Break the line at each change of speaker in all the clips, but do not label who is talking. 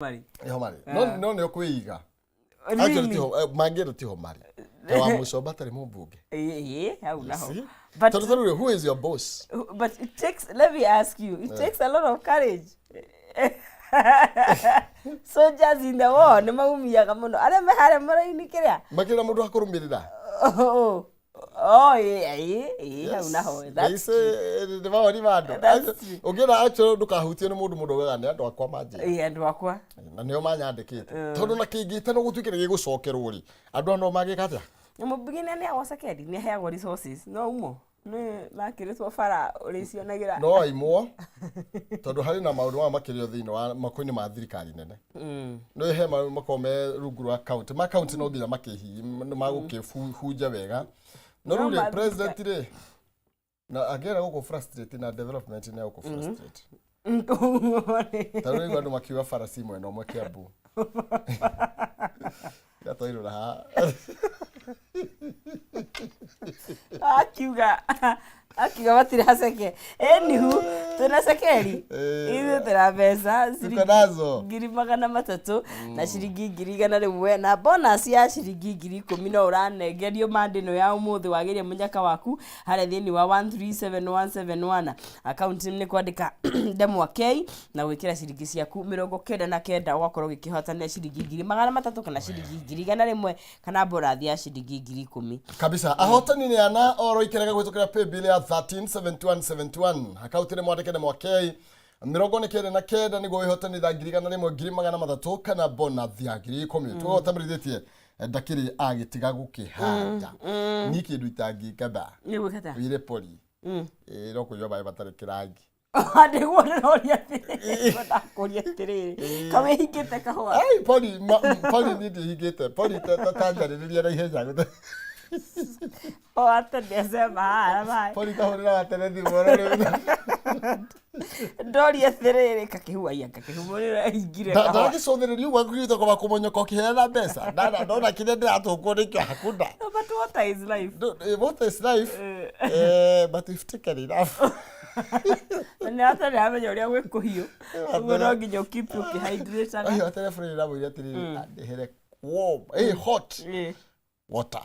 Marĩ.
Nĩho marĩ. No no nĩ ũkwĩiga. Actually
Really?
tiho mangĩenda tiho marĩ. Ta wa mũcomba atarĩ mũmbunge.
Ĩĩ, hau naho.
See?
But
Tondũ tarĩu who is your boss?
But it takes, let me ask you, it takes a lot of courage. Soldiers in the war nĩ maumiaga mũno arĩa me harĩa mũraini kĩrĩa.
Makĩra mũndũ wa kũrũmĩrĩra.
Oh, ĩĩ, hau naho. That's
That's nĩ mawoni ma andũ.
That's true.
Ũngĩenda actually ndũkahutio nĩ mũndũ mũndũ ugaga nĩ andũ akwa manjĩra.
Ĩĩ, andũ akwa.
Na nĩo manyandĩkĩte. Tondũ na kĩngĩtano gũtuĩke nĩ gĩgũcokerwo rĩ, andũ aya no mangĩka atĩa?
Na mũmbunge nĩ aneagwo cekeri, nĩ aheagwo resources, no umo. Nĩ makĩrĩtwo bara ũrĩcionagĩra.
No aimwo tondũ harĩ na maũndũ maya makĩrio thĩinĩ wa moko-inĩ ma thirikari nene. No he maũndũ makoragwo me rungu rwa county. Ma county no nginya makĩhi magũkĩhunja wega. No
No
rĩu rĩ
ma
president rĩ na angĩenda gũkũ frustrate na development nĩ gũkũ frustrate. Ta rĩu andũ makiuga bara ci mwena ũmwe Kiambu. Gatwairũra haha.
Akiuga matirĩ haceke. Anywho, twĩna cekeri. Ithuĩ twĩna mbeca
Tuko nazo.
300,000 na ciringi 100,000 na bonus ya ciringi 10,000 no ũranengerio mande ĩno ya ũmũthĩ wagĩria mũnyaka waku harĩa thĩinĩ wa 137171 account nĩ kwandĩka ndemwa K na gwĩkĩra ciringi ciaku 99 ũgakorwo ũgĩkĩhotanĩra ciringi 300,000 kana ciringi 100,000 kana borathi ya ciringi 10,000.
Kabisa. Ahotani nĩ ana oro ikerega gwĩtũkĩra paybill ya 137171 akaunti nĩ mwandĩke nĩ mwakei 99 nĩguo wĩhotanitha 100,000 300,000 kana bonathi ya 10,000. Tũgotamerithĩtie ndakĩrĩ agĩtiga gũkĩhanda niĩ kĩndũ itangĩka ba
Nĩ gwĩka ta
wire pori. Ĩĩ, no kũnyua maĩ matarĩ kĩrangi.
Nĩguo ndĩroria atĩrĩrĩ, ndakũria atĩrĩrĩ, kawĩhingĩte kahũa?
Ai, pori pori niĩ ndĩhingĩte pori ta njarĩrĩria na ihenya.
O hata ndecema haha maĩ.
Pori tahũrĩra wa tene thimũ oro rĩu.
Ndoria atĩrĩrĩ, kakĩhuaia kakĩhumũrĩra hingire kahũa.
Ndagĩcũthĩrĩria ũguo ngĩgĩte kwa kũmonyoka ũkĩheana mbeca. Ndona kĩrĩa ndĩratũngwo nĩkĩo hakuna.
No, but water is life.
No, water is life. But we've taken enough.
Na nĩ hata nĩramenya ũrĩa gwĩ kũhiũ ũguo no nginya ũkeep ũkĩhydrataga.
Acio atene bũrũri ndamwĩire atĩrĩrĩ andehere warm, hot water.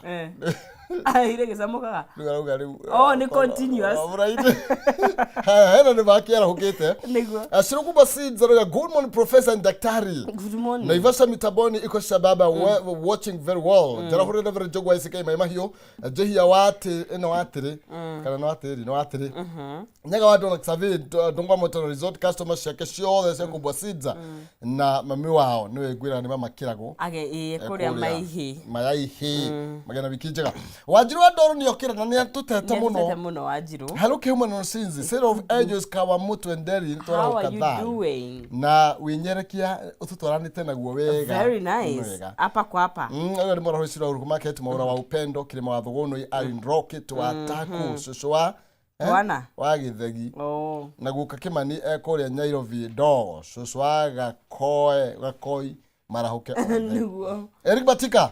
Aire gĩcamũkaga.
Rĩu arauga rĩu.
Oh, nĩ continuous.
Right. Haya, hena nĩ makĩarahũkĩte.
Nĩguo.
Ashirukuma Seeds arauga good morning professor and daktari.
Good morning.
Naivasha Mitaboni iko shababa watching very well. Njarahũrĩra Reverend Njogu wa ICK Mai Mahiũ njehia wa atĩ ĩno watĩrĩ kana nĩ watĩrĩ nĩ watĩrĩ nyaga wa Donald Survey Ndungwa Motor Resort customer ciake ciothe cia Kubwa Seeds na mami wao nĩwe ngwĩra nĩ mama Kĩragũ.
Age ĩĩ kũrĩa Maihĩ.
Mayaihĩ magena wiki njega. Wanjiru wa Ndoro nĩokĩra na nĩatũtete
Nĩatũtete
mũno.
Mũno Wanjiru.
Hello Human Sinzi Sale of Angels Kawamutu Nderi.
How are you doing?
Na winyerekia ũtũtwaranĩte naguo wega.
Very nice.
Wega.
Hapa kwa hapa.
Ũyũ nĩ mwaraho cira Uhuru Market Mwaura wa Upendo Kirima wa Thũgũnũi Irene Rocket wa Taku cũcũ wa
Bwana.
Wa Gĩthegi.
Oh.
Na guka Kĩmani ekũrĩa Nyairobi Ndogo cũcũ wa Gakoe Gakoi marahũke othe.
Nĩguo.
Eric Batika.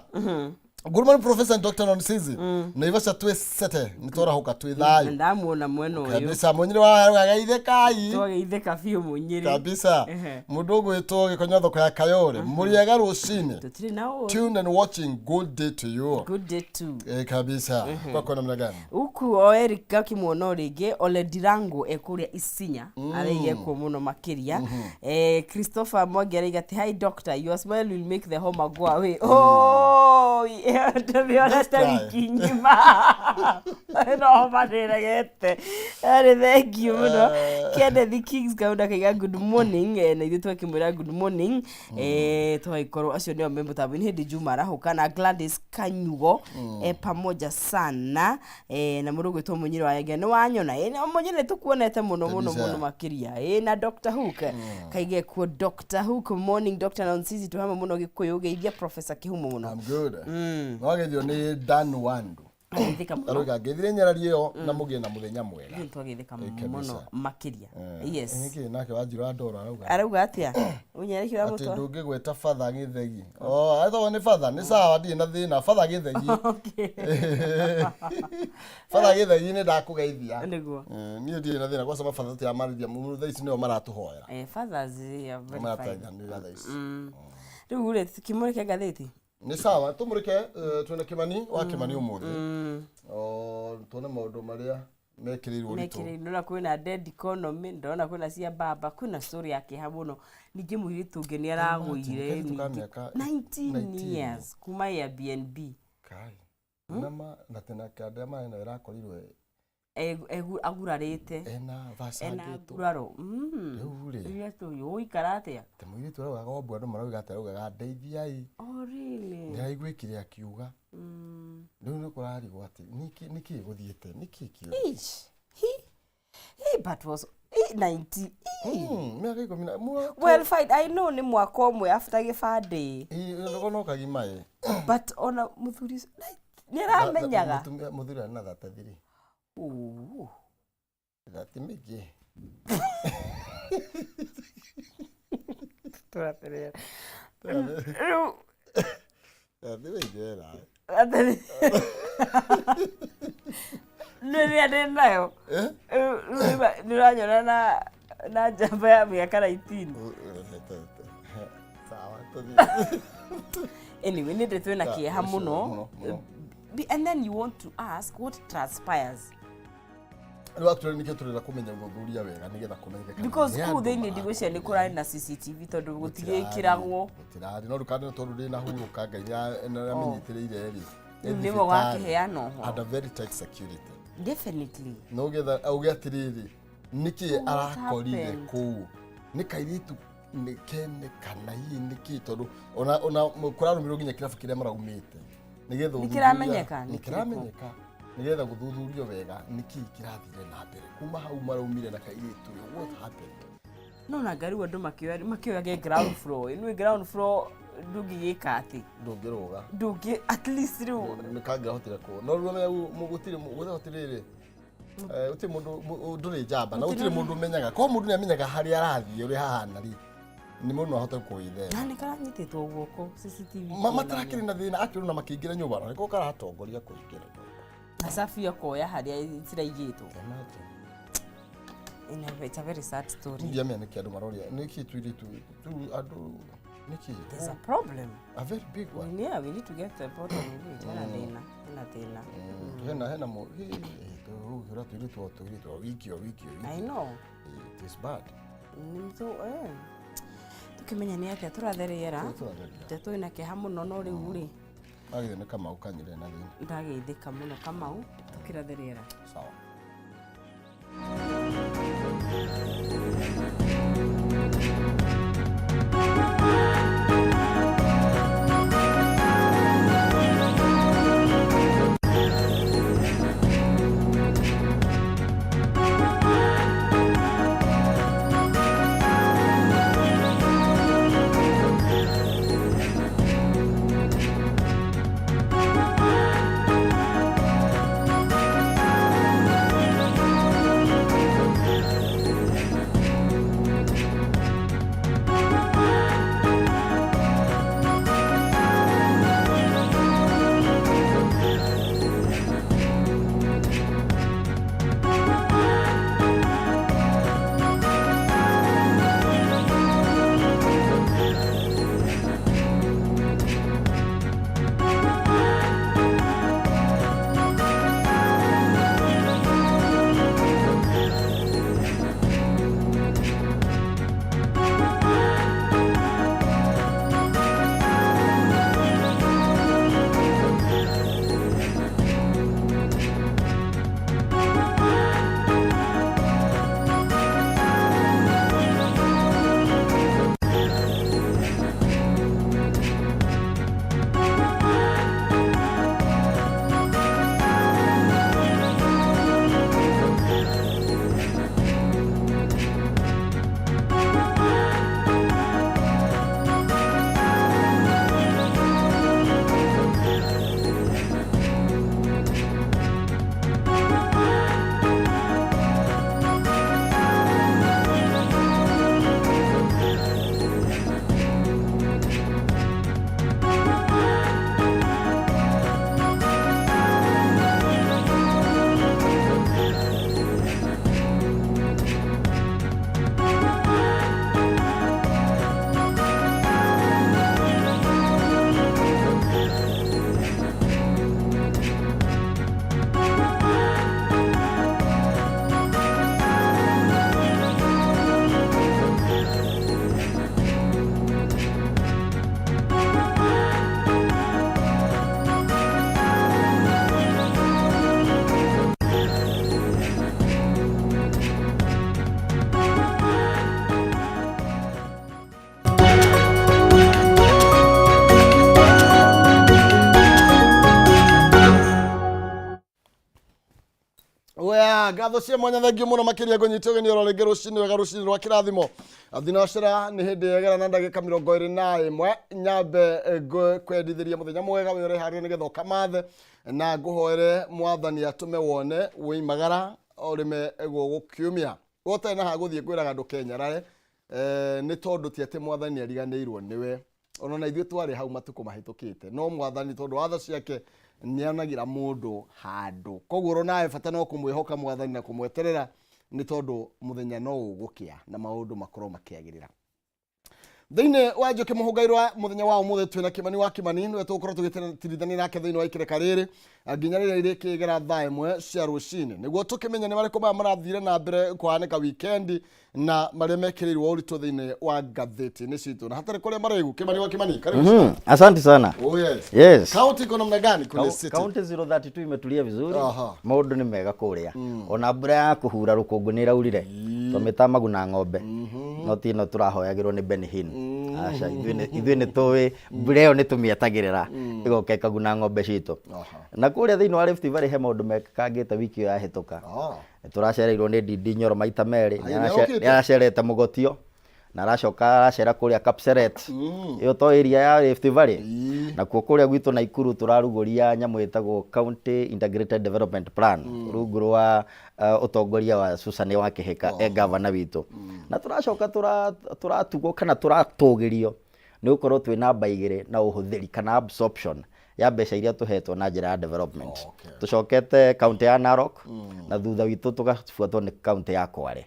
Good morning Professor and Dr. Nonsizi. Naivasha twĩ sete nĩ twarahũka twĩ thayũ.
Ndamuona mwena ũyũ.
Kabisa mũnyĩrĩ wa gageithĩkai.
Twageithĩka biũ mũnyĩrĩ.
Kabisa. Mũndũ ũgwĩtwo Gĩkonyo thoko ya Kayore. Mũrĩega rũcinĩ.
Tũtirĩ na ũũ.
Tuned and watching. Good day to you.
Good day too.
Kabisa. Kwako namna gani?
Huku o Eric gakĩmuona o rĩngĩ Ole Dirango ekũrĩa Isinya araiga ekuo mũno makĩria. Christopher Mwangi araiga atĩ hi doctor, your smile will make the homa go away. Oh yeah, ndĩmĩonete
try.
Wiki ng'ima no homa ndĩregete arĩ thank you mũno. Kenneth Kings Kaunda akaiga good morning, na ithuĩ twakĩmwĩra good morning, twagĩkorwo acio nĩo me mũtambo-inĩ hĩndĩ Juma arahũka na Gladys Kanyugo, pamoja sana, na mũndũ ũgwĩtwo Mũnyĩrĩ wa Yenge nĩ wanyona. Na Mũnyĩrĩ nĩ tũkuonete mũno mũno
Kabisa.
mũno makĩria. Na Dr. Hook kaige kuo Dr. Hook morning Dr. Nonsizi twĩ hamwe mũno Gĩkũyũ geithia Professor Kĩhumo mũno.
I'm good. No geithio nĩ Dan Wandu.
Ageithĩka mũno.
Arauga ngeithire nyarari ĩyo na mũgĩe na mũthenya mwega.
Ithuĩ nĩtwageithĩka
Ĩ,
mũno
kabisa.
makĩria. Yes.
Nĩkĩ nake Wanjirũ wa Ndoro arauga?
Arauga atĩa? Ũnyarĩki wa
Atĩ
mũtwa.
ndũngĩgweta batha Gĩthegi. Oh, athogwo nĩ batha, nĩ sawa ndirĩ na thĩna, batha Gĩthegi.
Okay.
Batha Gĩthegi nĩ ndakũgeithia.
Nĩguo.
Niĩ ndirĩ na thĩna kwaca mabatha tũramarĩria mũno thaa ici nĩo maratũhoera.
Fathers they are very fine.
Maratũnyitanĩra thaa ici.
Rĩu rĩ, tukĩmũrĩke ngathĩti.
Nĩ sawa, tũmũrĩke twĩna Kĩmani wa Kĩmani ũmũthĩ. Oh, tuone maũndũ marĩa mekĩrĩirwo ũritũ.
Mekĩrĩirwo ndona kwĩna dead economy, ndona kwĩna cia baba, kwĩna story ya kĩeha mũno. Ningĩ mũirĩtu ũngĩ nĩ aragũire
Kairĩtu ka
ningĩ
mĩaka
19
19.
years kuma Airbnb.
Kai. Na ma na tena kandĩa maĩ nayo ĩrakorirwo
Agurarĩte.
ena
Ena
bacangĩtwo.
nguraro.
Rĩu rĩ,
Rĩu ũyũ ũikara atĩa?
ta mũirĩtu araugaga ombu andũ marauga atĩ araugaga ndeithiai.
Oh really?
Nĩ araiguĩkire akiuga. Rĩu nĩ kũrarigwo atĩ nĩkĩ gũthiĩte, nĩkĩ kĩũru?
Ish. He but was 90.
Mĩaka ikũmi na mwaka.
Well fine, I know nĩ mwaka ũmwe after gĩbandĩ.
Ĩ, no kagima ĩ.
But ona mũthuri ũcio, nĩ aramenyaga.
Mũthuri arĩ na 33.
Ooh.
Thati mĩingĩ.
Tũraterera. Rĩu
Thati mĩingĩ ĩna.
Rĩrĩa ndĩ nayo.
Eh?
Rĩu nĩ ũranyona na njamba ya mĩaka 19.
Sawa, tũthiĩ.
Anyway, nĩ ndĩ twĩna kĩeha mũno.
Mũno, mũno.
And then you want to ask what transpires.
Rĩu actually nĩkĩo tũrenda kũmenya ũthuthuria wega nĩgetha kũmenyeke kana
Because
nĩ
kũu
andũ
thĩinĩ ndigwĩciria nĩ kũrarĩ na CCTV tondũ gũtigĩkĩragwo.
Gũtirarĩ no ndũkane tondũ ndĩ na hurũka Ngai nĩamenyitĩrĩire rĩ.
Rĩu nĩwe wakĩheana ũhoro.
Under very tight security.
Definitely.
No getha auge atĩrĩrĩ nĩkĩ
What
arakorire
happened?
kũu nĩ kairĩtu nĩ kene kana hihi nĩkĩ tondũ ona kũrarũmĩrĩrwo nginya kĩrabu kĩrĩa maraumĩte nĩgetha
Nĩ kĩramenyeka,
nĩ
nĩ kĩrĩkũ?
kĩramenyeka nĩgetha gũthuthurio wega nĩkĩ kĩrathire na mbere kuma hau maraumire na kairĩtu rĩ, what happened?
No na ngari andũ makĩoyage ground floor. Ĩno ground floor ndũngĩgĩka atĩ.
Ndũngĩrũga.
Ndũngĩ at least rĩu
Nĩ kangĩrahotire kũ no rĩu ũmenye gũtirĩ gũtirĩ gũtirĩ mũndũ ndũrĩ njamba na gũtirĩ mũndũ ũmenyaga korwo mũndũ nĩ amenyaga harĩa arathiĩ ũrĩa hahana rĩ nĩ mũndũ no ahote kwĩthema.
Na nĩ karanyitĩtwo guoko CCTV.
Matarakĩrĩ na thĩna akĩrĩ na makĩingĩra nyũmba na nĩko karatongoria kũingĩra nyũmba.
Na cabi akoya harĩa ciraigĩtwo.
Imagine.
It's a very sad story.
Ndiamenya nĩkĩ andũ maroria nĩkĩ tuirĩtu tu andũ nĩkĩ.
There's a problem.
A very big one.
Yeah, we need to get to the bottom of it. Hena thĩna, hena thĩna.
Hena mo ũra tuirĩtu o tuirĩtu o wiki o wiki o wiki.
I know.
It is bad.
Nĩ Tũkĩmenya nĩ atĩa tũratherera.
Tũratheria.
Ndeto ĩna kĩeha mũno no rĩu rĩ
Agithĩ nĩ Kamau kanyire na thĩna.
Ndageithĩka mũno Kamau tũkĩratherera.
Sawa. Ngatho cia mwanya, thank you mũno makĩria. Ngũnyite ũgeni oro rĩngĩ rũcinĩ wega, rũcinĩ rwa kĩrathimo. Thinacera nĩ hĩndĩ yegera na ndagĩka 21. Nyambe kwendithĩria mũthenya mwega wĩ ũreharĩria nĩgetha ũkamathe, na ngũhoere Mwathani atũme wone wĩimagara ũrĩme gũgũkiumia. We ũtarĩ na ha gũthiĩ, ngwĩraga ndũkenyarare, nĩ tondũ ti atĩ Mwathani ariganĩirwo nĩwe. Ona na ithuĩ twarĩ hau matukũ mahĩtũkĩte, no Mwathani tondũ wa tha ciake nĩonagĩra mũndũ handũ. Koguo oro nawe bata no kũmwĩhoka Mwathani na kũmweterera, nĩ tondũ mũthenya no ũgũkĩa na maũndũ makorwo makĩagĩrĩra. Thĩinĩ wa Njũkĩ Mũhũngairwa mũthenya wa ũmũthĩ twĩna Kĩmani wa Kĩmani, nĩwe tũgũkorwo tũgĩtirithania nake thĩinĩ wa ikereka rĩrĩ nginya rĩrĩa irĩkĩgera thaa 1 cia rũcinĩ, nĩguo tũkĩmenye nĩ marĩkũ maya marathire na mbere kũhanĩka wikendi na marĩa mekĩrĩirwo ũritũ thĩinĩ wa ngathĩti-inĩ citũ, na hatarĩ kũrĩa marĩgu. Kĩmani wa Kĩmani, karibu sana.
Asante sana.
Oh yes.
Yes.
Kaunti iko namna gani kule city?
Kaunti 032 imetulia vizuri. Maũndũ nĩ mega kũrĩa. Ona mbura ya kũhura rũkũngũ nĩ ĩraurire. Twamĩta maguna ng'ombe. No ti ĩno tũrahoyagĩrwo nĩ Benny Hinn. Aca, ithuĩ nĩ tũĩ mbura ĩyo nĩ tũmĩetagĩrĩra ĩgoka ĩkaguna ng'ombe citũ. Na kũrĩa thĩinĩ wa Rift Valley he maũndũ mekangĩte wiki ĩyo yahĩtũka. Nĩ tũracereirwo nĩ Ndindi Nyoro maita merĩ.
Ai, nĩokĩte?
Nĩ aracerete Mũgotio na aracoka aracera kũrĩa Kapseret. Ĩyo to area ya Rift Valley. Nakuo kũrĩa gwitũ Naikuru tũrarugũria nyamũ ĩtagwo County Integrated Development Plan rungu rwa ũtongoria wa Susan wa Kĩhĩka e gavana witũ. Na tũracoka tũratugwo kana tũratũgĩrio nĩ gũkorwo twĩ namba 2 na ũhũthĩri kana absorption ya mbeca iria tũhetwo na njĩra ya development. Tũcokete kaunti ya Narok na thutha witũ tũgabuatwo nĩ kaunti ya Kwale.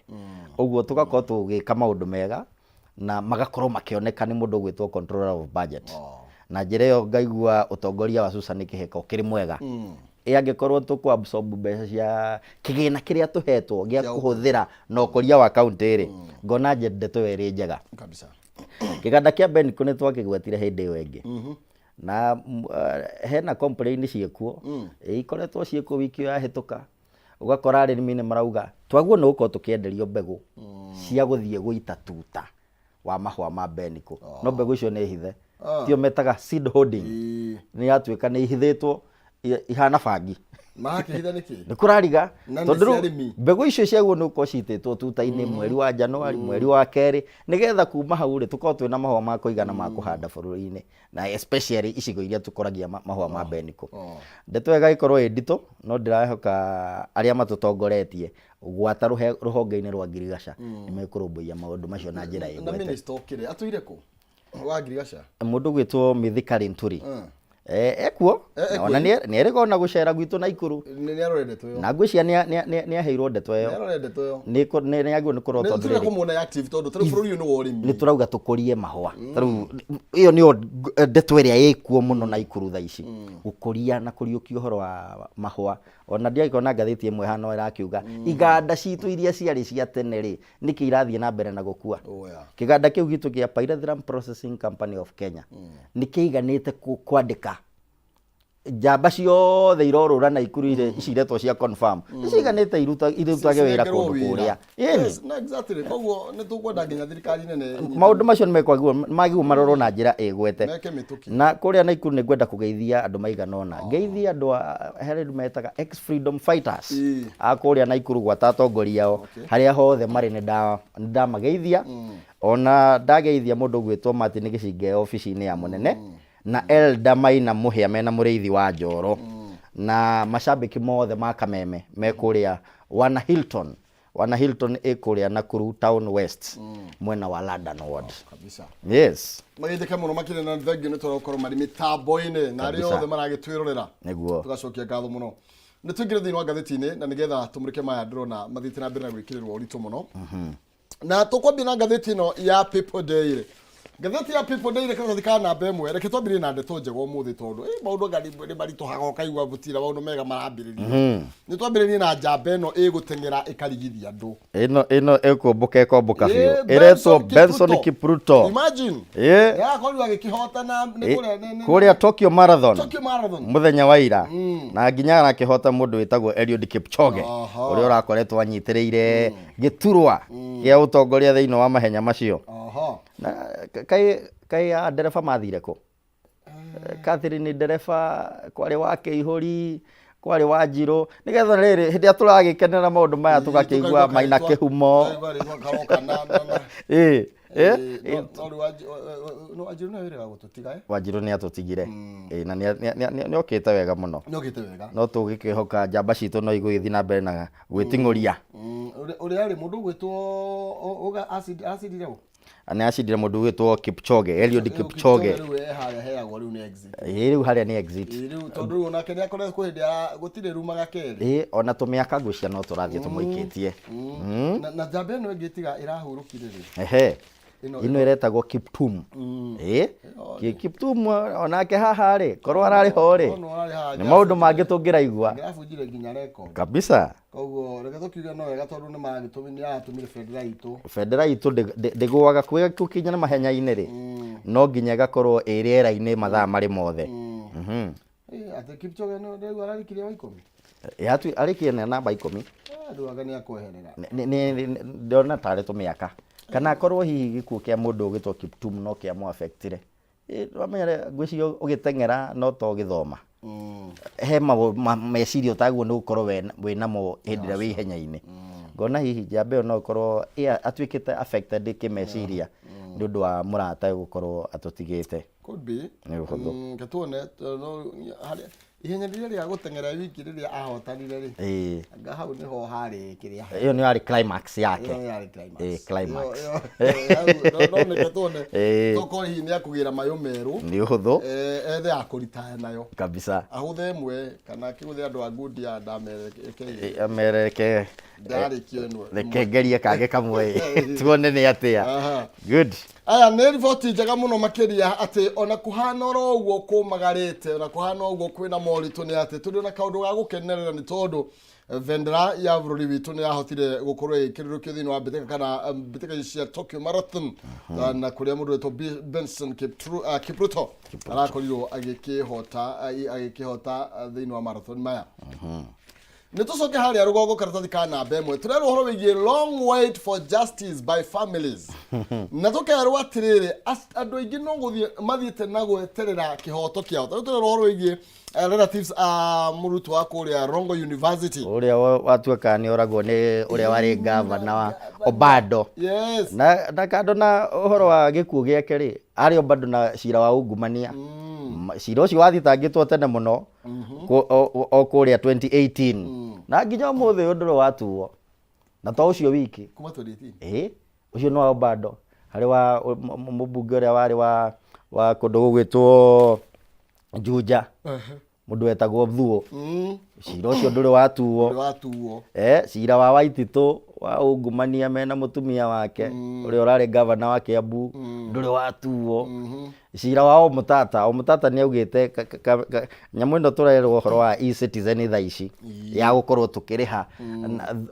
Ũguo tũgakorwo tũgĩka maũndũ mega na magakorwo makĩoneka nĩ mũndũ ũgwĩtwo controller of budget. Na njĩra ĩyo ngaigua ũtongoria wa Susan Kĩhĩka ũkĩrĩ mwega. Ĩ angĩkorwo tũkũ absorb mbeca cia kĩgĩna kĩrĩa tũhetwo gĩa kũhũthĩra na ũkũria wa kaunti rĩ, ngona ndeto ĩyo ĩrĩ njega.
Kabisa.
Kĩganda kĩa Benco nĩ twakĩgwetire hĩndĩ ĩyo ĩngĩ. Na hena complain ciĩkuo, ikoretwo ciĩkuo wiki ĩyo yahĩtũka. Ũgakora arĩmi nĩ marauga twaguo nĩ gũkorwo tũkĩenderio mbegũ cia gũthiĩ gũita tuta wa mahũa ma Benco. No mbegũ icio nĩ hithe. Tio metaga seed hoarding. Nĩ yatuĩka nĩ ihithĩtwo ihana bangi.
Marakĩhitha nĩkĩ?
Nĩ kũrariga.
Na nĩ
tondũ
cia
rĩu
arĩmi.
Mbegũ icio ciagwo nĩ gũkorwo citĩtwo tuta-inĩ mweri wa Januari, mweri wa kerĩ, nĩgetha kuma hau rĩ tũkorwo twĩna mahũa ma kũigana ma kũhanda bũrũri-inĩ, na especially icigo iria tũkoragia mahũa ma Benco. Ndeto ĩyo ĩgagĩkorwo ĩ nditũ, no ndĩrehoka arĩa matũtongoretie gwata rũhonge-inĩ rwa ngirigaca nĩ mekũrũmbũiya maũndũ macio na njĩra
Na
ĩgwete.
Minister ũkĩrĩ atũire kũ wa ngirigaca?
Mũndũ gwĩtwo Mithika Linturi. Ekuo.
Ekuo.
Ona nĩ erĩga ona gũcera gwitũ Naikuru.
Nĩ arore ndeto ĩyo.
Na ngwĩciria nĩ aheirwo ndeto ĩyo.
Nĩ arore ndeto ĩyo.
Nĩ agĩrĩirwo nĩ kũrora
Nĩ
tondũ
tũrenda
rĩrĩ,
kũmuona active tondũ tarĩu bũrũri ũyũ nĩ wa ũrĩmi.
Nĩ tũrauga tũkũrie mahũa. Tarĩu ĩyo nĩyo ndeto ĩrĩa ĩkuo mũno Naikuru thaa ici, gũkũria na kũriũkia ũhoro wa mahũa. Ona ndiagĩkorwo na ngathĩti ĩmwe hano ĩrakiuga iganda citũ iria ciarĩ cia tene rĩ, nĩkĩ irathiĩ na mbere na gũkua?
Oh, yeah.
Kĩganda kĩu gitũ kĩa Pyrethrum Processing Company of Kenya nĩ kĩiganĩte kwandĩka njamba ciothe irorũra Naikuru ici iretwo cia confirm, nĩ ciiganĩte irutage wĩra
Cinengerwo
kũndũ
wĩra.
kũrĩa. Ĩni.
Yes, na exactly. Koguo nĩ tũkwenda nginya thirikari nene
Maũndũ macio nĩ mekwagĩrĩirwo magĩrĩirwo marorwo na njĩra ĩgwete.
Meke mĩtũkĩ.
Na kũrĩa Naikuru nĩ ngwenda kũgeithia andũ maigana ũna. Ngeithie andũ a harĩ andũ metaga ex freedom fighters a kũrĩa Naikuru gwata atongoria ao harĩa hothe marĩ, nĩ ndamageithia. Ona ndageithia mũndũ ũgwĩtwo Martin Gĩcinge obici-inĩ ya mũnene na Elda Maina Mũhĩa mena mũrĩithi wa Njoro na macambĩki mothe ma Kameme me kũrĩa Wana Hilton. Wana Hilton ĩ kũrĩa Nakuru Town West, mwena wa London Ward.
Kabisa.
Yes.
Magĩthĩka mũno makĩria, na thengiũ nĩ tũrakorwo marĩ mĩtambo-inĩ na arĩa othe maragĩtwĩrorera.
Nĩguo.
Tũgacokia ngatho mũno. Nĩ tũingĩre thĩinĩ wa ngathĩti-inĩ na nĩgetha tũmũrĩke maya ndĩrona mathiĩte na mbere na gwĩkĩrĩrwo ũritũ mũno. Na tũkwambia na ngathĩti ĩno ya People Daily. Ngathĩti ya People Daily, karatathi ka namba 1. Reke twambĩrĩrie na ndeto njega ũmũthĩ, tondũ maũndũ anga nĩ maritũhaga ũkaigua gũtira maũndũ mega marambĩrĩria. Nĩ twambĩrĩrie na njamba ĩno ĩgũteng'era ĩkarigithia andũ.
Ĩno ĩkũmbũka ĩkombũka biũ.
Ĩ,
Ĩretwo Benson Kipruto.
Imagine. Nĩarakorirwo agĩkĩhotana nĩ kũrĩa
Kũrĩa Tokyo Marathon.
Tokyo Marathon.
Mũthenya wa ira na nginya arakĩhota mũndũ wĩtagwo Eliud Kipchoge, ũrĩa ũrakoretwo anyitĩrĩire gĩturwa kĩa ũtongoria thĩinĩ wa mahenya macio. Na kaĩ a ndereba mathire kũ? Catherine ndereba, kwarĩ wa Kĩihũri, Kwarĩ Wanjirũ, nĩgetha rĩrĩ hĩndĩ ĩrĩa tũragĩkenera maũndũ maya tũgakĩigua Maina Kĩhumo.
Tũkaigua rĩtwa karoka na
Ĩĩ, ĩ,
no rĩu no Wanjirũ nĩwe wĩrĩga gũtũtiga, eh?
Wanjirũ nĩ atũtigire. Ĩĩ, na nĩ okĩte wega mũno.
Nĩokĩte wega.
No tũgĩkĩhoka njamba citũ no igũgĩthiĩ na mbere na gwĩting'ũria.
Ũrĩa arĩ mũndũ ũgwĩtwo uga acindire ũ?
Nĩ acindire mũndũ ũgwĩtwo Kipchoge, Eliud Kipchoge.
Rĩu e harĩa heagwo rĩu nĩ exit.
Ĩĩ, rĩu harĩa nĩ exit.
Ĩĩ, rĩu tondũ rĩu onake nĩ akoretwo kwĩ hĩndĩ gũtirĩ rumaga kerĩ.
Ĩĩ, ona tũmĩaka ngwĩciria no tũrathiĩ tũmũikĩtie.
Na njamba ĩno ĩngĩ tiga ĩrahurũkire rĩ.
Ehe.
Ĩno
Ĩno ĩretagwo Kiptum. Ĩĩ. Kiptum onake haha rĩ, korwo ararĩ ho rĩ,
Korwo ararĩ haha
nĩ maũndũ mangĩ tũngĩraigua.
Angĩrabunjire nginya record.
Kabisa.
Koguo reke tũkiuge no wega tondũ nĩ magĩtũmi nĩ aratũmire bendera itũ.
Bendera itũ ndĩgũaga kwĩ gũkinya na mahenya-inĩ rĩ, no nginya ĩgakorwo ĩ rĩera-inĩ mathaa marĩ mothe.
Ĩ, atĩ Kipchoge rĩu ararĩkirie wa 10?
Ĩ, arĩkirie na namba 10.
Rĩu anga nĩ akweherera.
Ndĩrona tarĩ tũmĩaka. Kana akorwo hihi gĩkuũ kĩa mũndũ ũgwĩtwo Kiptum no kĩamũ affectire. Ĩ, wamenya ngwĩciria ũgĩteng'era no to ũgĩthoma. He meciria ũtagwo nĩ gũkorwo wĩnamo hĩndĩ ĩrĩa wĩ ihenya-inĩ. Ngona hihi njamba ĩyo no ĩkorwo atuĩkĩte affected kĩmeciria nĩ ũndũ wa mũrata gũkorwo atũtigĩte.
Could be.
Nĩ ũhũthũ.
Reke tuone, no, harĩa ihenya rĩrĩa rĩa gũteng'era wiki rĩrĩa ahotanire rĩ. Anga hau nĩho harĩ kĩrĩa.
Ĩyo nĩyo yarĩ climax yake.
Ĩyo yarĩ climax.
Ĩĩ, climax.
Ĩyo, no reke tuone. Tokorwo hihi nĩ akũgĩra mayũ merũ.
Nĩ ũhũthũ.
Ethe ya kũritaya nayo.
Kabisa.
Ahũthe ĩmwe kana akĩgũthe andũ a Goodyear ndamere eke.
Amere reke.
Ndarĩkio ĩno.
Reke ngerie kangĩ kamwe. Tuone nĩ atĩa. Good.
Aya nĩ riboti njega mũno makĩria atĩ ona kũhana oro ũguo kũmagarĩte, ona kũhana ũguo kwĩna moritũ, nĩ atĩ tũrĩ na kaũndũ ga gũkenerera nĩ tondũ bendera ya bũrũri witũ nĩ yahotire gũkorwo ĩkĩrũrũkio thĩinĩ wa mbĩtĩka kana mbĩtĩka ici cia Tokyo Marathon, na kũrĩa mũndũ wetwo Benson Kipruto arakorirwo agĩkĩhota thĩinĩ wa marathon maya. Nĩ tũcoke harĩa rũgongo karatathi ka namba 1 tũrerwo ũhoro wĩgiĩ long wait for justice by families, na tũkerwo atĩrĩrĩ andũ aingĩ no gũthiĩ mathiĩte na gweterera kĩhoto kĩao. Tarĩu tũrerwo ũhoro wĩgiĩ relatives a mũrutwo wa kũrĩa Rongo University
ũrĩa watuĩka nĩ oragwo nĩ ũrĩa warĩ gavana wa Obado.
Yes.
Na kando na ũhoro wa gĩkuũ gĩake rĩ, arĩ o bado na cira wa ungumania. Cira ũcio wathitangĩtwo tene mũno o kũrĩa 2018 na nginya ũmũthĩ ũyũ ndũrĩ watuo. Na to ũcio wiki.
Kuma 2018.
Ĩĩ, ũcio nĩ wa Obado. Harĩ wa mũmbunge ũrĩa warĩ wa kũndũ gũgwĩtwo Juja. Mũndũ wetagwo Thuo. Cira ũcio ndũrĩ watuo.
Ndũrĩ watuo.
Cira wa Waititũ wa ungumania mena mũtumia wake ũrĩa ũrarĩ gavana wa Kiambu ndũrĩ watuo. Cira wa Omutata, Omutata nĩ augĩte nyamũ ĩno tũrerwo ũhoro wa e-citizen thaa ici ya gũkorwo tũkĩrĩha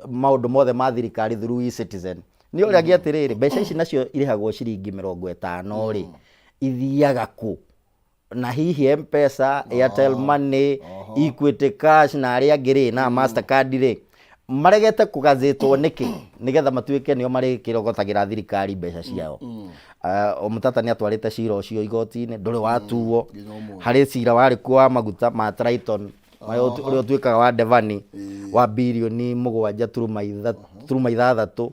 maũndũ mothe ma thirikari through e-citizen. Nĩ ũragia atĩrĩrĩ, mbeca ici nacio irĩhagwo ciringi 50 rĩ, ithiaga kũ? Na hihi M-Pesa, Airtel Money, Equity Cash na arĩa angĩ rĩ, na Mastercard rĩ, maregete kũgathĩtwo nĩkĩ nĩgetha matuĩke nĩo marĩkĩrogotagĩra thirikari mbeca ciao. Omutata nĩ atwarĩte cira ũcio igoti-inĩ, ndũrĩ watuo. Harĩ cira warĩ kuo wa maguta ma Triton, ũrĩa ũtuĩkaga wa Devani, wa birioni mũgwanja turuma ithathatũ.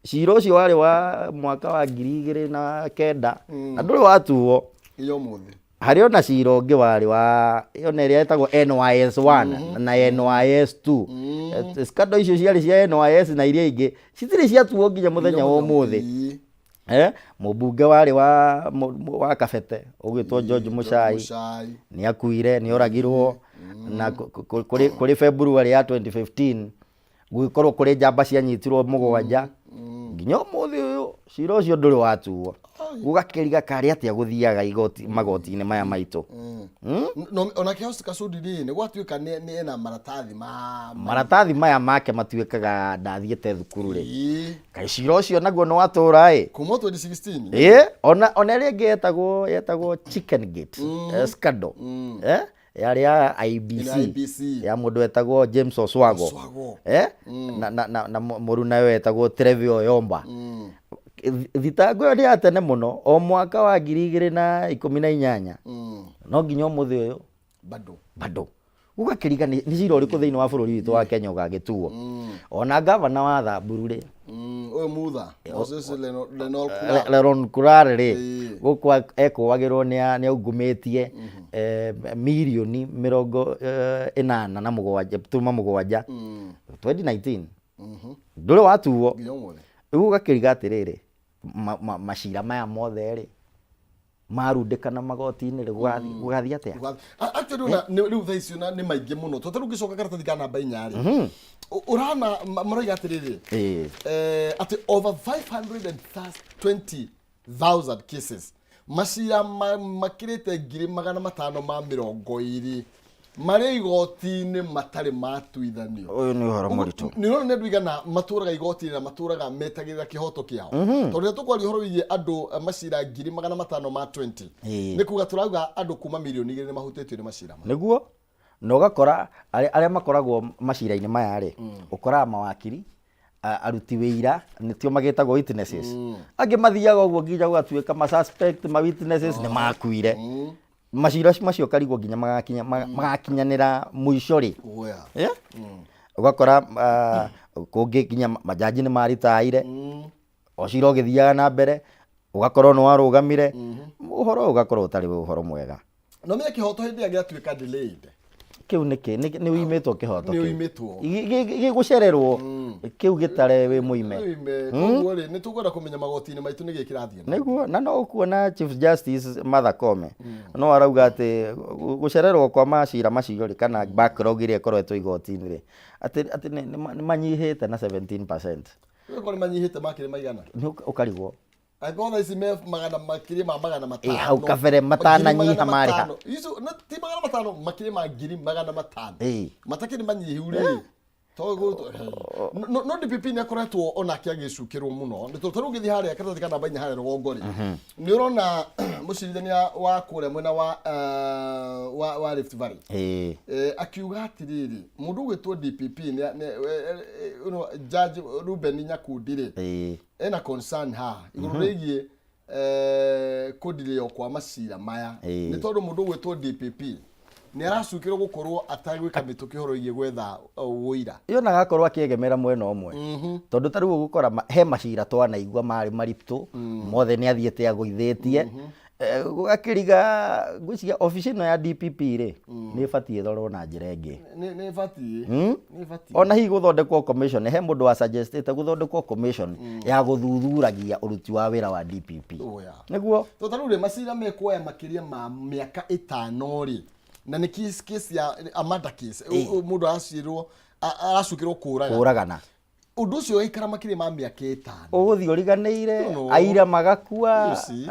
Cira ũcio warĩ wa mwaka wa 2009 na ndũrĩ watuo.
Nginya ũmũthĩ.
Harĩ ona cira ũngĩ warĩ wa ona ĩrĩa ĩtagwo NYS1 na NYS2. Scandal icio ciarĩ cia NYS na iria ingĩ citirĩ ciatuo nginya mũthenya wa ũmũthĩ. Mũmbunge warĩ wa Kabete ũgwĩtwo George Muchai nĩ akuire, nĩ oragirwo na kũrĩ February ya 2015 gũgĩkorwo kũrĩ njamba cianyitirwo 7 nginya ũmũthĩ ũyũ cira ũcio ndũrĩ watuo. Gũgakĩriga karĩ atĩa gũthiaga magoti-inĩ maya maitũ.
No, onake House Kasudi rĩ, nĩ gwatuĩka nĩ ena maratathi ma
maratathi maya make matuĩkaga ndathiĩte thukuru rĩ. Kaĩ cira ũcio naguo nĩ watũra ĩ?
Kuma 2016.
Ĩĩ, ona ĩrĩa ĩngĩ yetagwo Chicken Gate, scandal. Yarĩ ya IBC,
Ĩrĩa IBC.
ya mũndũ wetagwo James Oswago.
Oswago.
Na mũrunawe wetagwo Trevor Oyomba. Thitango ĩyo nĩ ya tene mũno, o mwaka wa 2018. No nginya ũmũthĩ ũyũ
Bado.
Bado. Gũgakĩriga nĩ cira ũrĩkũ thĩinĩ wa bũrũri witũ wa Kenya ũgagĩtuo. Ona ngavana wa Thamburu rĩ,
Ũyũ Mutha Moses Lenol Kular.
Leron Kular rĩ, gũkũ ekũagĩrwo nĩ aungumĩtie mirioni 87 turuma 7 2019, ndũrĩ watuo.
Nginya ũmũthĩ.
Rĩu ũgakĩriga atĩrĩrĩ, macira maya mothe rĩ, marundĩkana magoti-inĩ rĩ, gũgathiĩ atĩa?
Actually ona rĩu thaa ici ona nĩ maingĩ mũno, tondũ rĩu ngĩcoka karatathi ka namba 4 rĩ, ũrana maroiga atĩrĩrĩ, atĩ over 520,000 cases, macira makĩrĩte 520,000 marĩ igoti-inĩ matarĩ matuithanio.
Ũyũ nĩ ũhoro mũritũ.
Nĩ ũrona nĩ andũ igana matũraga igoti-inĩ na matũraga metagĩrĩra kĩhoto kĩao, tondũ rĩrĩa tũkwaria ũhoro wĩgiĩ andũ, macira 520,000, nĩ kuga tũrauga andũ kuma mirioni 2 nĩ mahutĩtio nĩ macira maya.
Nĩguo, na ũgakora arĩa makoragwo macira-inĩ maya rĩ, ũkoraga mawakiri, aruti wĩira, nĩtio magĩtagwo witnesses, angĩ mathiaga ũguo nginya gũgatuĩka ma suspect, ma witnesses nĩ makuire. Macira macio karigwo nginya magakinyanĩra mũico rĩ.
Oya.
Yeah? Ũgakora kũngĩ nginya majaji nĩ maritaire, o cira ũgĩthiaga na mbere, ũgakorwo nĩ warũgamire, ũhoro ũyũ ũgakorwo ũtarĩ ũhoro mwega.
No menye kĩhoto hĩndĩ ĩrĩa gĩatuĩka delayed,
Kĩu nĩkĩ nĩ ũimĩtwo kĩhoto.
Nĩ
Kĩu
ũimĩtwo.
Gĩgũcererwo kĩu gĩtare wĩ mũime.
Ũime. Koguo rĩ, nĩ tũkwenda kũmenya magoti-inĩ maitũ nĩ gĩkĩ kĩrathiĩ na
Nĩguo, na no ũkuona Chief Justice Martha Koome no arauga atĩ gũcererwo kwa macira macio rĩ, kana backlog ĩrĩa ĩkoretwo igoti-inĩ rĩ, atĩ nĩ manyihĩte na 17%.
Rĩu korwo nĩ manyihĩte makĩrĩ maigana?
Nĩ ũkarigwo.
Angĩkorwo thaa ici me magana makĩria ma 500.
Hau kabere matananyiha
500,000.
Marĩ ha?
Icio ti 500, makĩria ma 500,000. Matakĩrĩ manyihu rĩ. No DPP nĩ akoretwo onake agĩcukĩrwo mũno, nĩ tondũ tarĩu ũngĩthiĩ harĩa karatathi ka namba 4 harĩa rũgongo rĩ, nĩ ũrona mũcirithania wa kũrĩa mwena wa Rift Valley akiuga atĩrĩrĩ, mũndũ ũgwĩtwo DPP Judge Ruben Nyakundi rĩ, ena concern haha igũrũ rĩgiĩ kũndirĩo kwa macira maya, nĩ tondũ mũndũ ũgwĩtwo DPP nĩ aracukĩrwo gũkorwo atagwĩka mĩtũkĩ ũhoro wĩgiĩ gwetha ũira.
Yona agakorwo akĩegemera mwena ũmwe, tondũ ta rĩu ũgũkora he macira twanaigua marĩ maritũ mothe nĩ athiĩte agũithĩtie. Gũgakĩriga ngwĩciria obici ĩno ya DPP rĩ, nĩ ĩbatiĩ ĩrorwo na njĩra ĩngĩ.
Nĩ ĩbatiĩ, nĩ ĩbatiĩ.
Ona hihi gũthondekwo commission, he mũndũ wa suggestĩte gũthondekwo commission ya gũthuthuragia ũruti wa wĩra wa DPP.
Oya.
Nĩguo.
Tondũ ta rĩu rĩ, macira mekuoya makĩria ma mĩaka 5 rĩ, na nĩ case ya a murder case, mũndũ aracirwo, aracukĩrwo kũraga.
Kũragana.
Ũndũ ũcio ũgaikara makĩria ma mĩaka 5.
Ũgũthiĩ ũriganĩire.
No.
Aira magakua,
You see?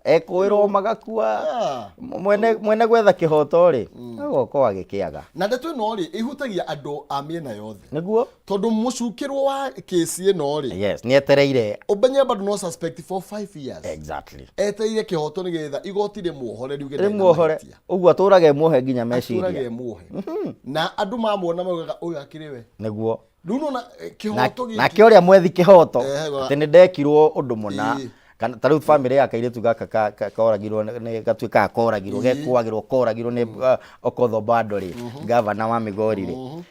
Ekũĩrwo magakua. Mwene gwetha kĩhoto rĩ, agoka agĩkĩaga.
Na ndeto ĩno rĩ, ĩhutagia andũ a mĩena yothe,
Nĩguo.
Tondũ mũcukĩrwo wa kĩci ĩno rĩ,
Yes, nĩ etereire.
Ũmenye bado no suspect for 5 years, etereire kĩhoto nĩgetha igoti rĩmuohore riuge ndarĩ na
Rĩmuohore.
mahĩtia.
Ũguo atũrage muohe nginya meciria.
Atũrage muohe, na andũ mamuona maugaga ũyũ akĩrĩ we. Rĩu nona kĩhoto gĩkĩ.
Nake ũrĩa mwethi kĩhoto, atĩ nĩ ndekirwo ũndũ mũna, kana ta rĩu bamĩrĩ ya kairĩtu gaka koragirwo nĩ gatuĩkaga koragirwo, gekwagĩrwo koragirwo nĩ Okoth Obado rĩ, gavana wa Migori rĩ,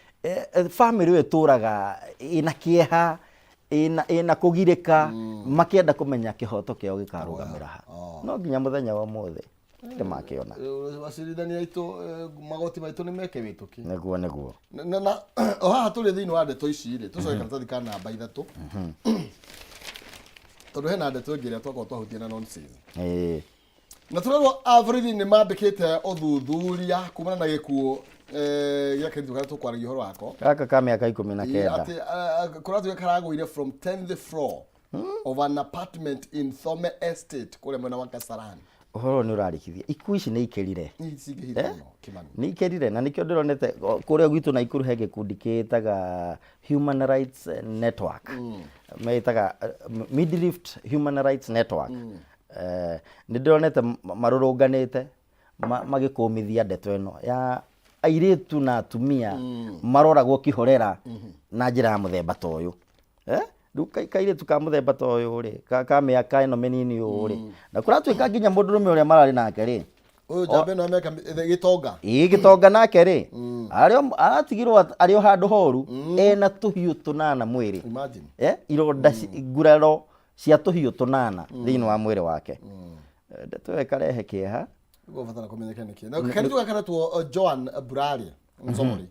bamĩrĩ ĩyo ĩtũraga ĩna kĩeha, ĩna kũgirĩka, makĩenda kũmenya kĩhoto kĩao gĩkarũgamĩra ha. No nginya mũthenya wa ũmũthĩ nĩ makĩona.
Acirithania aitũ, magoti maitũ nĩ meke mĩtũkĩ.
Nĩguo.
Na o haha tũrĩ thĩinĩ wa ndeto ici rĩ, tũcoke karatathi ka namba 3, tondũ hena ndeto ĩngĩ ĩrĩa twakorwo twahutia na nonsense. Na tũrerwo aborithi nĩ mambĩkĩte ũthuthuria kumana na gĩkuũ gĩa kairĩtu karĩa tũkwaragia ũhoro wako.
Gaka ka mĩaka 19.
Atĩ kũratuĩka karagũire from 10th floor of an apartment in Thome Estate kũrĩa mwena wa Kasarani.
Ũhoro ũyũ nĩ ũrarikithia, ikuũ ici nĩ ikĩrire.
Nĩ cingĩhire mũno, Kimani.
Nĩ ikĩrire, na nĩkĩo ndĩronete kũrĩa gwitũ Naikuru he gĩkundi kĩĩtaga Human Rights Network, metaga Mid Rift Human Rights Network. Nĩ ndĩronete marũrũnganĩte magĩkũmithia ndeto ĩno ya airĩtu na atumia maroragwo kĩhorera na njĩra ya mũthemba ta ũyũ. Rĩu kairĩtu ka mũthemba ta ũyũ rĩ, ka mĩaka ĩno mĩnini ũũ rĩ, na kũratuĩka nginya mũndũrũme ũrĩa mararĩ nake rĩ,
Ũyũ njamba ĩno ya mĩaka gĩtonga.
Ĩĩ, gĩtonga nake rĩ, aratigirwo arĩ o handũ horu ena tũhiũ tũnana mwĩrĩ.
Imagine.
Ironda nguraro cia tũhiũ tũnana thĩinĩ wa mwĩrĩ wake. Ndeto ĩyo ĩkarehe kĩeha.
Gũbatara kũmenyeka nĩkĩ. Na kairĩtu gaka karetwo Joan Burari Nzomori.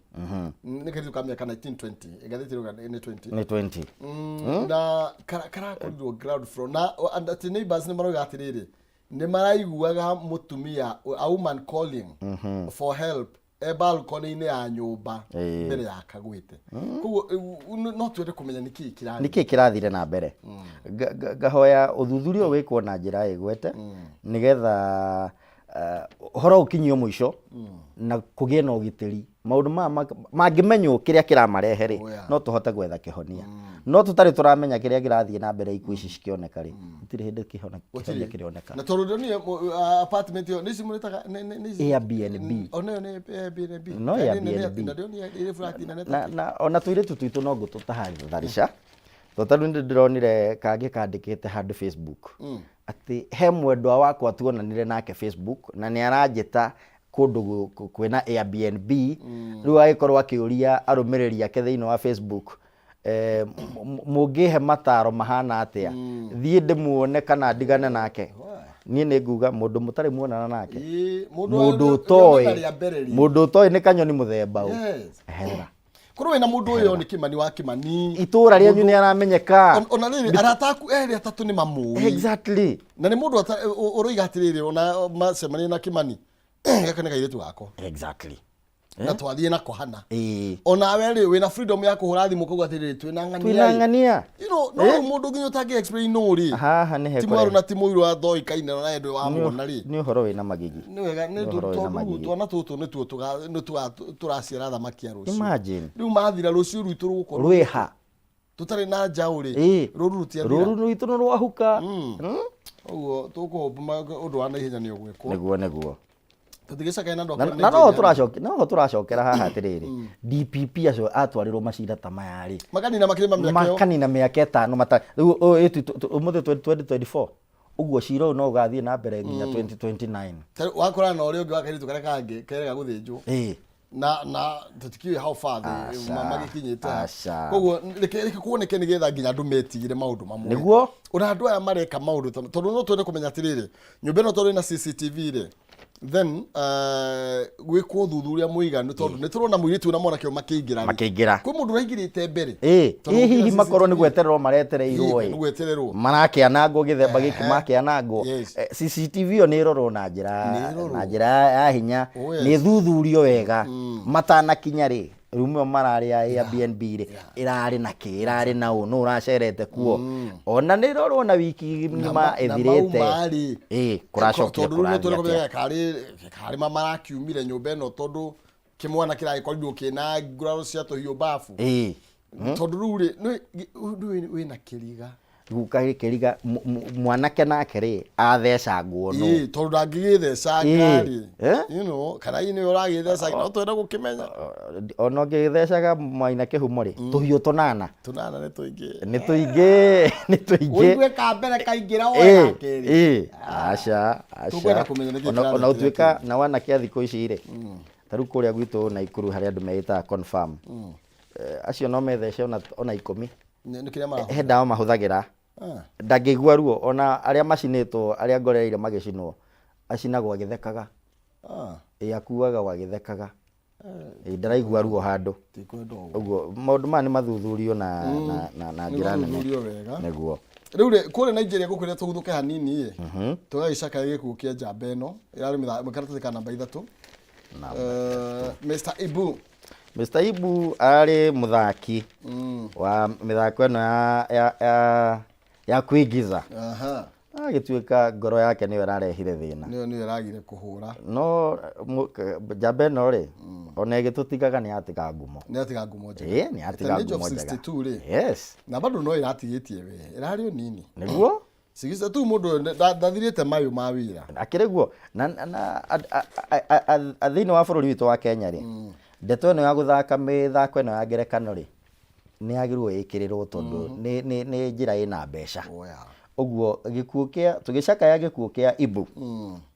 Nĩ kairĩtu ka mĩaka 1920. Ngathĩti ĩrauga nĩ 20.
Nĩ 20.
Na karakorirwo ground floor na and atĩ neighbors nĩ marauga atĩrĩrĩ, nĩ maraiguaga mũtumia, a woman calling for help e balcony-inĩ ya nyũmba mbere ya kagwĩte. Koguo no twende kũmenya nĩkĩĩ kĩrathiĩ.
Nĩkĩĩ kĩrathire na mbere. Ngahoya ũthuthuria ũyũ wĩkwo na njĩra ĩgwete nĩgetha ũhoro ũkinyio mũico na kũgĩe na ũgitĩri. Maũndũ maya mangĩmenywo kĩrĩa kĩramarehe rĩ, no tũhote gwetha kĩhonia. No tũtarĩ tũramenya kĩrĩa kĩrathiĩ na mbere ikuũ ici cikĩoneka rĩ, gũtirĩ hĩndĩ kĩhonia kĩrĩoneka.
Na tondũ ndonire apartment ĩyo, nĩ ici mũrĩtaga, nĩ ici?
Airbnb.
O nayo nĩ Airbnb.
No
Kana nĩ nene
Airbnb.
atĩ, na ndĩronire ĩrĩ flat nene ta
Na,
kĩ.
na ona tũirĩtu twitũ no ngũtũtahatharisha. Tondũ ta rĩu nĩ ndĩronire kangĩ kandĩkĩte handũ Facebook atĩ he mwendwa wakwa tuonanire nake Facebook na nĩ aranjĩta kũndũ kwĩna Airbnb. Rĩu agĩkorwo akĩũria arũmĩrĩri ake thĩinĩ wa Facebook, mũngĩhe mataro mahana atĩa, thiĩ ndĩmuone kana ndigane nake. Niĩ nĩ nguga mũndũ mũtarĩ muonana nake,
Ĩĩ, mũndũ
mũndũ
ũrĩonana
ũtoĩ,
rĩa mbere rĩ.
mũndũ ũtoĩ nĩ kanyoni mũthemba ũ. Eherera.
Korwo wĩna mũndũ ũyũ nĩ Kĩmani wa Kĩmani.
Itũra rĩanyu nĩ aramenyeka.
Ona rĩrĩ, arata aku erĩ atatũ nĩ mamũĩ. Na nĩ mũndũ ũroiga atĩrĩrĩ, ona macemania na Kĩmani, gaka nĩ kairĩtu gakwa. Na twathiĩ nako hana. Onawe rĩ, wĩna freedom ya kũhũra thimũ ũkauga atĩrĩrĩ, twĩna ng'ania
Twĩna
ĩ.
ng'ania.
You know, no rĩu mũndũ nginya ũtangĩ explain nũ rĩ.
Haha nĩ
Ti
hekũrehe.
mwerũ na ti mũirũ athoikaine na ndũĩ wamũona rĩ.
Nĩ ũhoro wĩna magigi.
Nĩ wega, nĩ
Nĩ ũhoro wĩna
tondũ
magigi.
twana tũtũ nĩtuo tũraciara thamaki ya rũciũ.
Imagine.
Rĩu mathira rũciũ rwitũ rũgũkorwo
Rwĩha.
Tũtarĩ na njaũ rĩ. Rũru rũtiathira.
Rũru rwitũ nĩ rwahuka.
Ũguo tũkũhũmba ũndũ wa naihenya nĩ ũgwĩkwo.
Nĩguo, nĩguo.
Tũtigĩcakae na andũ a
Na
kũrĩa
na no
Nigeria.
no tũracokera haha atĩrĩrĩ, DPP acio atwarirwo macira ta maya rĩ.
Makanina makĩria ma mĩaka ĩyo.
Makanina mĩaka ĩtano rĩu ũyũ ũmũthĩ 2024. Ũguo cira ũyũ no ũgathiĩ na mbere nginya 2029.
Ta rĩu wakorana na ũrĩa ũngĩ wa kairĩtu karĩa kangĩ kerega gũthĩnjwo. Na tũtikĩũĩ how far they
Aca,
magĩkinyĩte ha.
aca.
Koguo reke kuoneke nĩgetha nginya andũ metigĩre maũndũ mamwe.
Nĩguo.
Ona andũ aya mareka maũndũ tondũ no twende kũmenya atĩrĩrĩ, nyũmba ĩno tondũ ĩna CCTV rĩ, then gwĩkwo ũthuthuria mũiganu tondũ nĩ tũrona mũirĩtu na mwanake ũyũ makĩingĩra rĩ.
Makĩingĩra.
Kwĩ mũndũ ũraingĩrĩte mbere. Tondũ
Ĩ hihi
gũtirĩ
makorwo nĩ
CCTV.
gwetererwo maretereirwo
Ĩ,
ĩ.
nĩ gwetererwo.
Marakĩanangwo gĩthemba gĩkĩ makĩanangwo. CCTV ĩyo nĩ ĩrorwo na njĩra
Nĩ ĩrorwo.
na njĩra ya hinya.
Oh, yes.
Nĩ ĩthuthurio wega. Matanakinya rĩ, rumu ĩyo mararĩ ya Airbnb rĩ, ĩrarĩ na kĩ, ĩrarĩ na ũ, nũ ũracerete kuo. Ona nĩ ĩrorwo na wiki ng'ima
Na
ĩthirĩte.
mauma rĩ.
Kũracokire
Tondũ rĩu nĩ
kũrathiĩ
tũrĩ
atĩa?
kũmenya karĩ marakiumire nyũmba ĩno tondũ kĩmwana kĩragĩkorirwo kĩna nguraro cia tũhiũ babu. Tondũ rĩu rĩ, ũndũ wĩna kĩriga.
Guka kĩriga, mwanake nake rĩ, athecangwo nũ?
Ĩĩ, tondũ ndangĩgĩthecanga rĩ. You know, kana hihi nĩwe ũragĩtheca, no twende gũkĩmenya.
Ona ũngĩgĩthecaga mwaina kĩhumo rĩ, tũhiũ tũnana.
Tũnana nĩ tũingĩ.
Nĩ tũingĩ, nĩ tũingĩ.
Ũigue ka mbere kaingĩra woe ga kerĩ.
Aca, aca.
Tũkwenda kũmenya nĩkĩ
Ona
kĩraretere
ũtuĩka
kĩndũ.
na wanake a thikũ ici rĩ, ta rĩu kũrĩa gwitũ Naikuru harĩa andũ meĩtaga confirm. Acio no methece ona ikũmi.
Nĩ kĩrĩa marahũthĩra.
He ndawa mahũthagĩra. Ndangĩigua ruo, ona arĩa macinĩtwo, arĩa ngorereire magĩcinwo, acinagwo agĩthekaga. Ĩ, akuaga agĩthekaga. Ĩ, ndaraigua ruo handũ.
Tikwenda ũguo.
Ũguo maũndũ maya nĩ mathuthurio na
Nĩ
njĩra nene.
mathuthurio wega.
Nĩguo.
Rĩu rĩ, kũrĩa Nigeria gũkwĩra tũguthũke hanini ĩ. Tũgagĩcakaya gĩkuũ kĩa njamba ĩno. Ĩrarĩ karatathi ka namba 3.
Namba
Mr. Ibu.
Mr. Ibu arĩ mũthaki wa mĩthako ĩno ya kuigiza. Agĩtuĩka ngoro yake nĩyo ĩrarehire thĩna.
Nĩyo ĩragire kũhũra.
No njamba ĩno rĩ, ona ĩgĩtũtigaga nĩ yatiga ngumo.
Nĩ yatiga ngumo njega.
Ĩĩ, nĩ yatiga
At an age of
ngumo njega.
62 rĩ.
Yes.
Na bado no ĩratigĩtie we. Ĩrarĩ o nini.
Nĩguo?
62 mũndũ ũyũ ndathirĩte mayũ ma wĩra.
Akĩrĩ guo. Na thĩinĩ wa bũrũri witũ wa Kenya rĩ, ndeto ĩno ya gũthaka mĩthako ĩno ya ngerekano rĩ, nĩ yagĩrĩirwo ĩkĩrĩrwo tondũ nĩ njĩra ĩna mbeca.
Oh, yeah.
Ũguo gĩkuũ kĩa tũgĩcakaya gĩkuũ kĩa Ibu,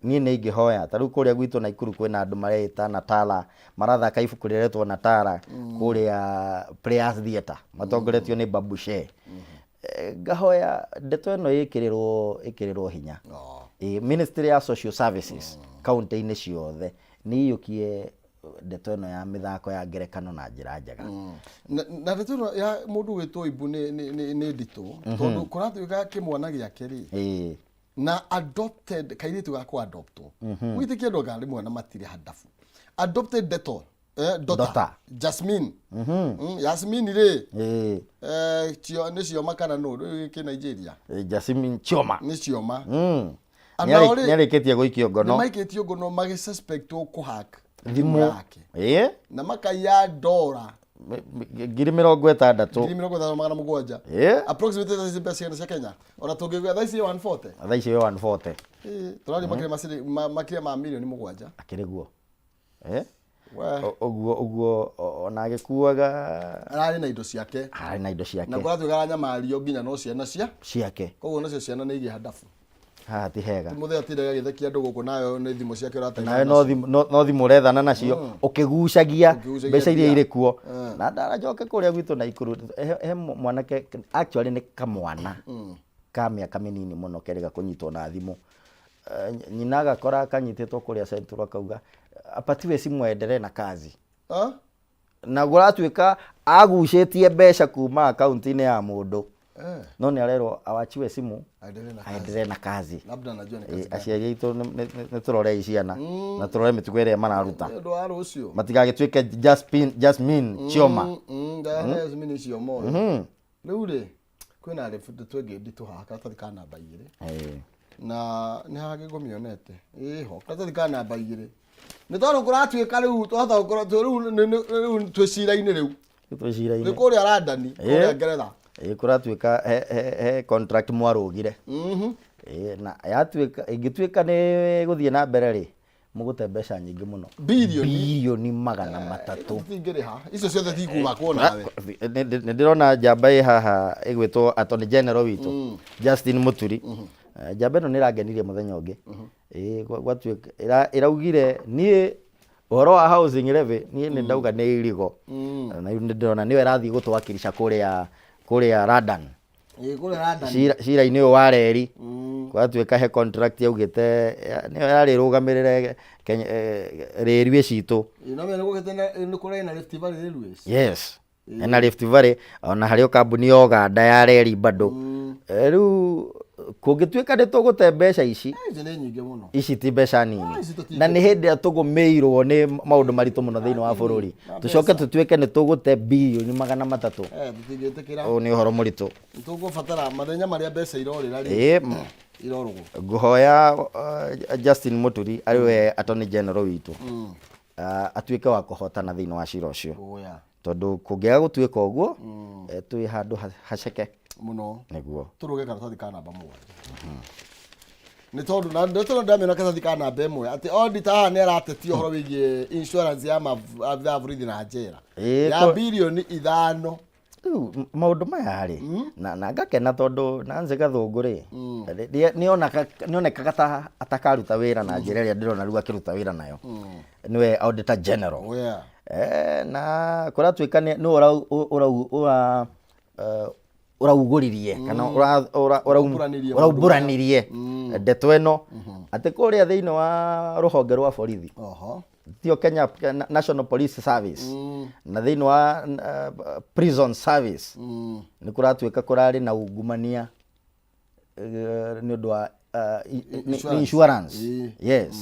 niĩ nĩ ingĩhoya ta rĩu kũrĩa gwitũ Naikuru kwĩna andũ mareĩta Natala, marathaka ibuku rĩretwo Natala kũrĩa Players Theatre matongoretio nĩ Babushe. Ngahoya ndeto ĩno ĩkĩrĩrwo ĩkĩrĩrwo hinya. Ĩ, Ministry ya Social Services kaunti-inĩ ciothe nĩ iyũkie ndeto ĩno ya mĩthako ya ngerekano na njĩra njega.
Na ndeto ĩno ya mũndũ gwĩtwo Ibu nĩ nditũ tondũ kũratuĩka kĩmwana gĩake rĩ na adopted kairĩtu ga kũ-adoptwo wĩtĩkie andũ anga rĩmwe na matirĩ handabu adopted daughter, daughter,
Daughter.
Jasmine. Jasmine rĩ nĩ Chioma kana nũ rĩu kĩ Nigeria?
Jasmine Chioma.
Nĩ Chioma.
Nĩ arĩkĩtie gũikio ngono.
Nĩ maikĩtio ngono magĩsuspectwo kũhack
thimũ
yake na makaiya ndora
60,000.
60,700. Approximately thaa ici mbeca cigana cia Kenya ona tũngĩgĩa thaa ici 140?
Thaa ici 140.
Tũraria makĩria ma mirioni 7.
Akĩrĩ guo. Ũguo ũguo ona agĩkuaga
ararĩ na indo ciake.
Ararĩ na indo ciake.
Na kũratuĩka aranyamario nginya no ciana cia
ciake.
Koguo nacio ciana nĩ igĩ handabu.
Haha ti hega.
Mũthee atindaga agĩthekia andũ gũkũ nayo nĩ thimũ ciake ũrataiba.
Nawe no thimũ ũrethana nacio ũkĩgucagia mbeca iria irĩ kuo. Na ndarajoke kũrĩa gwitũ Naikuru he mwanake, actually nĩ kamwana ka mĩaka mĩnini mũno kerĩga kũnyitwo na thimũ. Nyina agakora kanyitĩtwo kũrĩa Central akauga apatiwe simu aendelee na kazi. Na kũratuĩka agucĩtie mbeca kuma akaunti-inĩ ya mũndũ. No nĩ arerwo awachiwe simu aendelee na kazi.
Labda anajua ni kazi gani.
Aciari aitũ nĩ tũrorei ciana na tũrore mĩtugo ĩrĩa mararuta.
Nĩ ũndũ wa rũciũ.
Matigagĩtuĩke Jasmine Chioma.
Jasmine Chioma ũyũ. Rĩu rĩ kwĩna ndeto ĩngĩ nditũ haha, karatathi ka namba 2. Na nĩ haha ngũmĩonete. Ĩho karatathi ka namba 2. Nĩ tondũ kũratuĩka rĩu twahota gũkorwo rĩu twĩ cira-inĩ rĩu.
Twĩ cira-inĩ.
Twĩ kũrĩa London, kũrĩa Ngeretha.
Kũratuĩka he contract mwarũgire. Na yatuĩka ĩngĩtuĩka nĩ gũthiĩ na mbere rĩ, mũgũte mbeca nyingĩ mũno.
Birioni.
300 billion.
Tingĩrĩha. Icio ciothe tikuma nawe.
Nĩ ndĩrona njamba ĩ haha ĩgwĩtwo Attorney General witũ Justin Muturi. Njamba ĩno nĩ ĩrangenirie mũthenya ũngĩ. Gwatuĩka ĩraugire niĩ ũhoro wa housing levy niĩ nĩ ndauga nĩ irigo. Na rĩu nĩ ndĩrona nĩyo ĩrathiĩ gũtwakirisha kũrĩa London.
Kũrĩa London.
Cira-inĩ ũyũ wa reri. Gwatuĩka he contract yaugĩte nĩyo yarĩ ĩrũgamĩrĩre railway citũ.
Na nĩ gũkĩte nĩ kũrĩ na Rift Valley Railways.
Yes. Hena Rift Valley ona harĩ o kambuni ya Uganda ya reri bado. Rĩu kũngĩtuĩka nĩ tũgũte mbeca ici,
Ici nĩ nyingĩ mũno.
Ici ti mbeca nini.
Ici tũtingĩ-
Na nĩ hĩndĩ ĩrĩa tũgũmĩirwo nĩ maũndũ maritũ mũno thĩinĩ wa bũrũri, tũcoke tũtuĩke nĩ tũgũte 300 billion.
Tũtingĩtĩkĩra.
Ũyũ nĩ ũhoro mũritũ.
Tũgũbatara mathenya marĩa mbeca irorĩra rĩ. Irorũgwo.
Ngũhoya Justin Muturi arĩ we Attorney General witũ atuĩke wa kũhotana thĩinĩ wa cira ũcio. Tondũ kũngĩaga gũtuĩka ũguo, twĩ handũ haceke.
Mũno.
Nĩguo.
Tũrũge karatathi ka namba 7. Nĩ tondũ na nĩ tondũ ndamĩona karatathi ka namba 1 atĩ auditor haha nĩ aratetia ũhoro wĩgiĩ insurance ya maabithaa borithi na njera ya 5 billion.
Rĩu maũndũ maya rĩ, na ngakena tondũ Nancy Gathũngũ rĩ, nĩonekaga ta atakaruta wĩra na njĩra ĩrĩa ndĩrona rĩu akĩruta wĩra nayo. Nĩwe Auditor General. Na kũratuĩka nĩwe ũraugũririe kana
Ũraumbũranirie maũndũ
ũraumbũranirie ndeto ĩno atĩ kũrĩa thĩinĩ wa rũhonge rwa borithi, tio Kenya National Police Service, na thĩinĩ wa Prison Service nĩ kũratuĩka kũrarĩ na ungumania nĩ ũndũ wa
Insurance.
Insurance. Yes.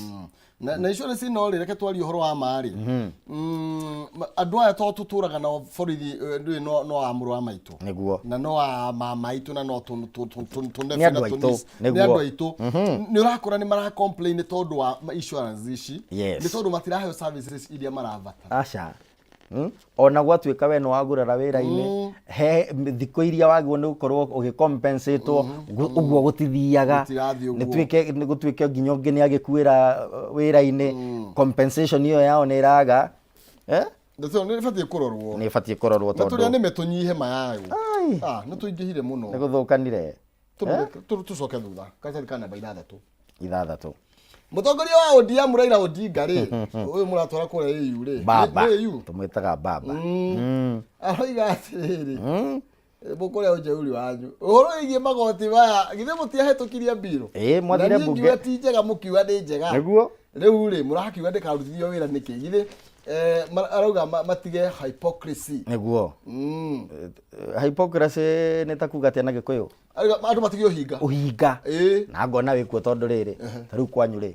Na insurance ĩno rĩ, reke twarie ũhoro wa ma rĩ, andũ aya to tũtũraga nao borithi, ndũĩ no a mũrũ wa maitũ na no a mama aitũ na no tũnephew
Nĩ andũ
na
aitũ,
tũniece. Nĩ andũ aitũ. Nĩ ũrakora nĩ mara complain tondũ wa insurance ici, nĩ tondũ matiraheo services iria marabatara.
Aca. Ona gwatuĩka we nĩ wagurara wĩra-inĩ, he thikũ iria wagĩrĩirwo nĩ gũkorwo ũgĩcompensatwo, ũguo gũtithiaga.
Gũtirathiĩ ũguo.
Nĩ gũtuĩke nginya ũngĩ nĩ agĩkuĩra wĩra-inĩ, compensation ĩyo yao nĩ ĩraga.
Ndeto nĩ ĩbatiĩ kũrorwo.
Nĩ ĩbatiĩ kũrorwo
Na tũrĩa
tondũ
nĩme tũnyihe mayayo.
Ai.
Ah, nĩ tũingĩhire mũno.
Nĩ gũthũkanire.
Tũcoke thutha karatathi ka namba 6.
6.
Mũtongoria wa ODM Raila Odinga rĩ, ũyũ mũratwara kũrĩa AU rĩ,
Baba.
Nĩ AU.
Tũmwĩtaga baba.
Aroiga atĩrĩrĩ, mũkũrĩa ũjeuri wanyu ũhoro wĩgiĩ magoti maya, githĩ mũtiahĩtũkirie mbirũ?
Ĩĩ, mwathire
Na niĩ
mbunge.
ngiuga ti njega, mũkiuga nĩ njega.
Nĩguo.
Rĩu rĩ, mũrakiuga ndĩkarutithio wĩra nĩkĩ? Githĩ arauga matige hypocrisy.
Nĩguo. Hypocrisy nĩ ta kuga atĩa na Gĩkũyũ?
Arauga andũ matige ũhinga.
Ũhinga.
Ĩĩ.
Na ngona wĩkuo tondũ rĩrĩ, ta rĩu kwanyu rĩ,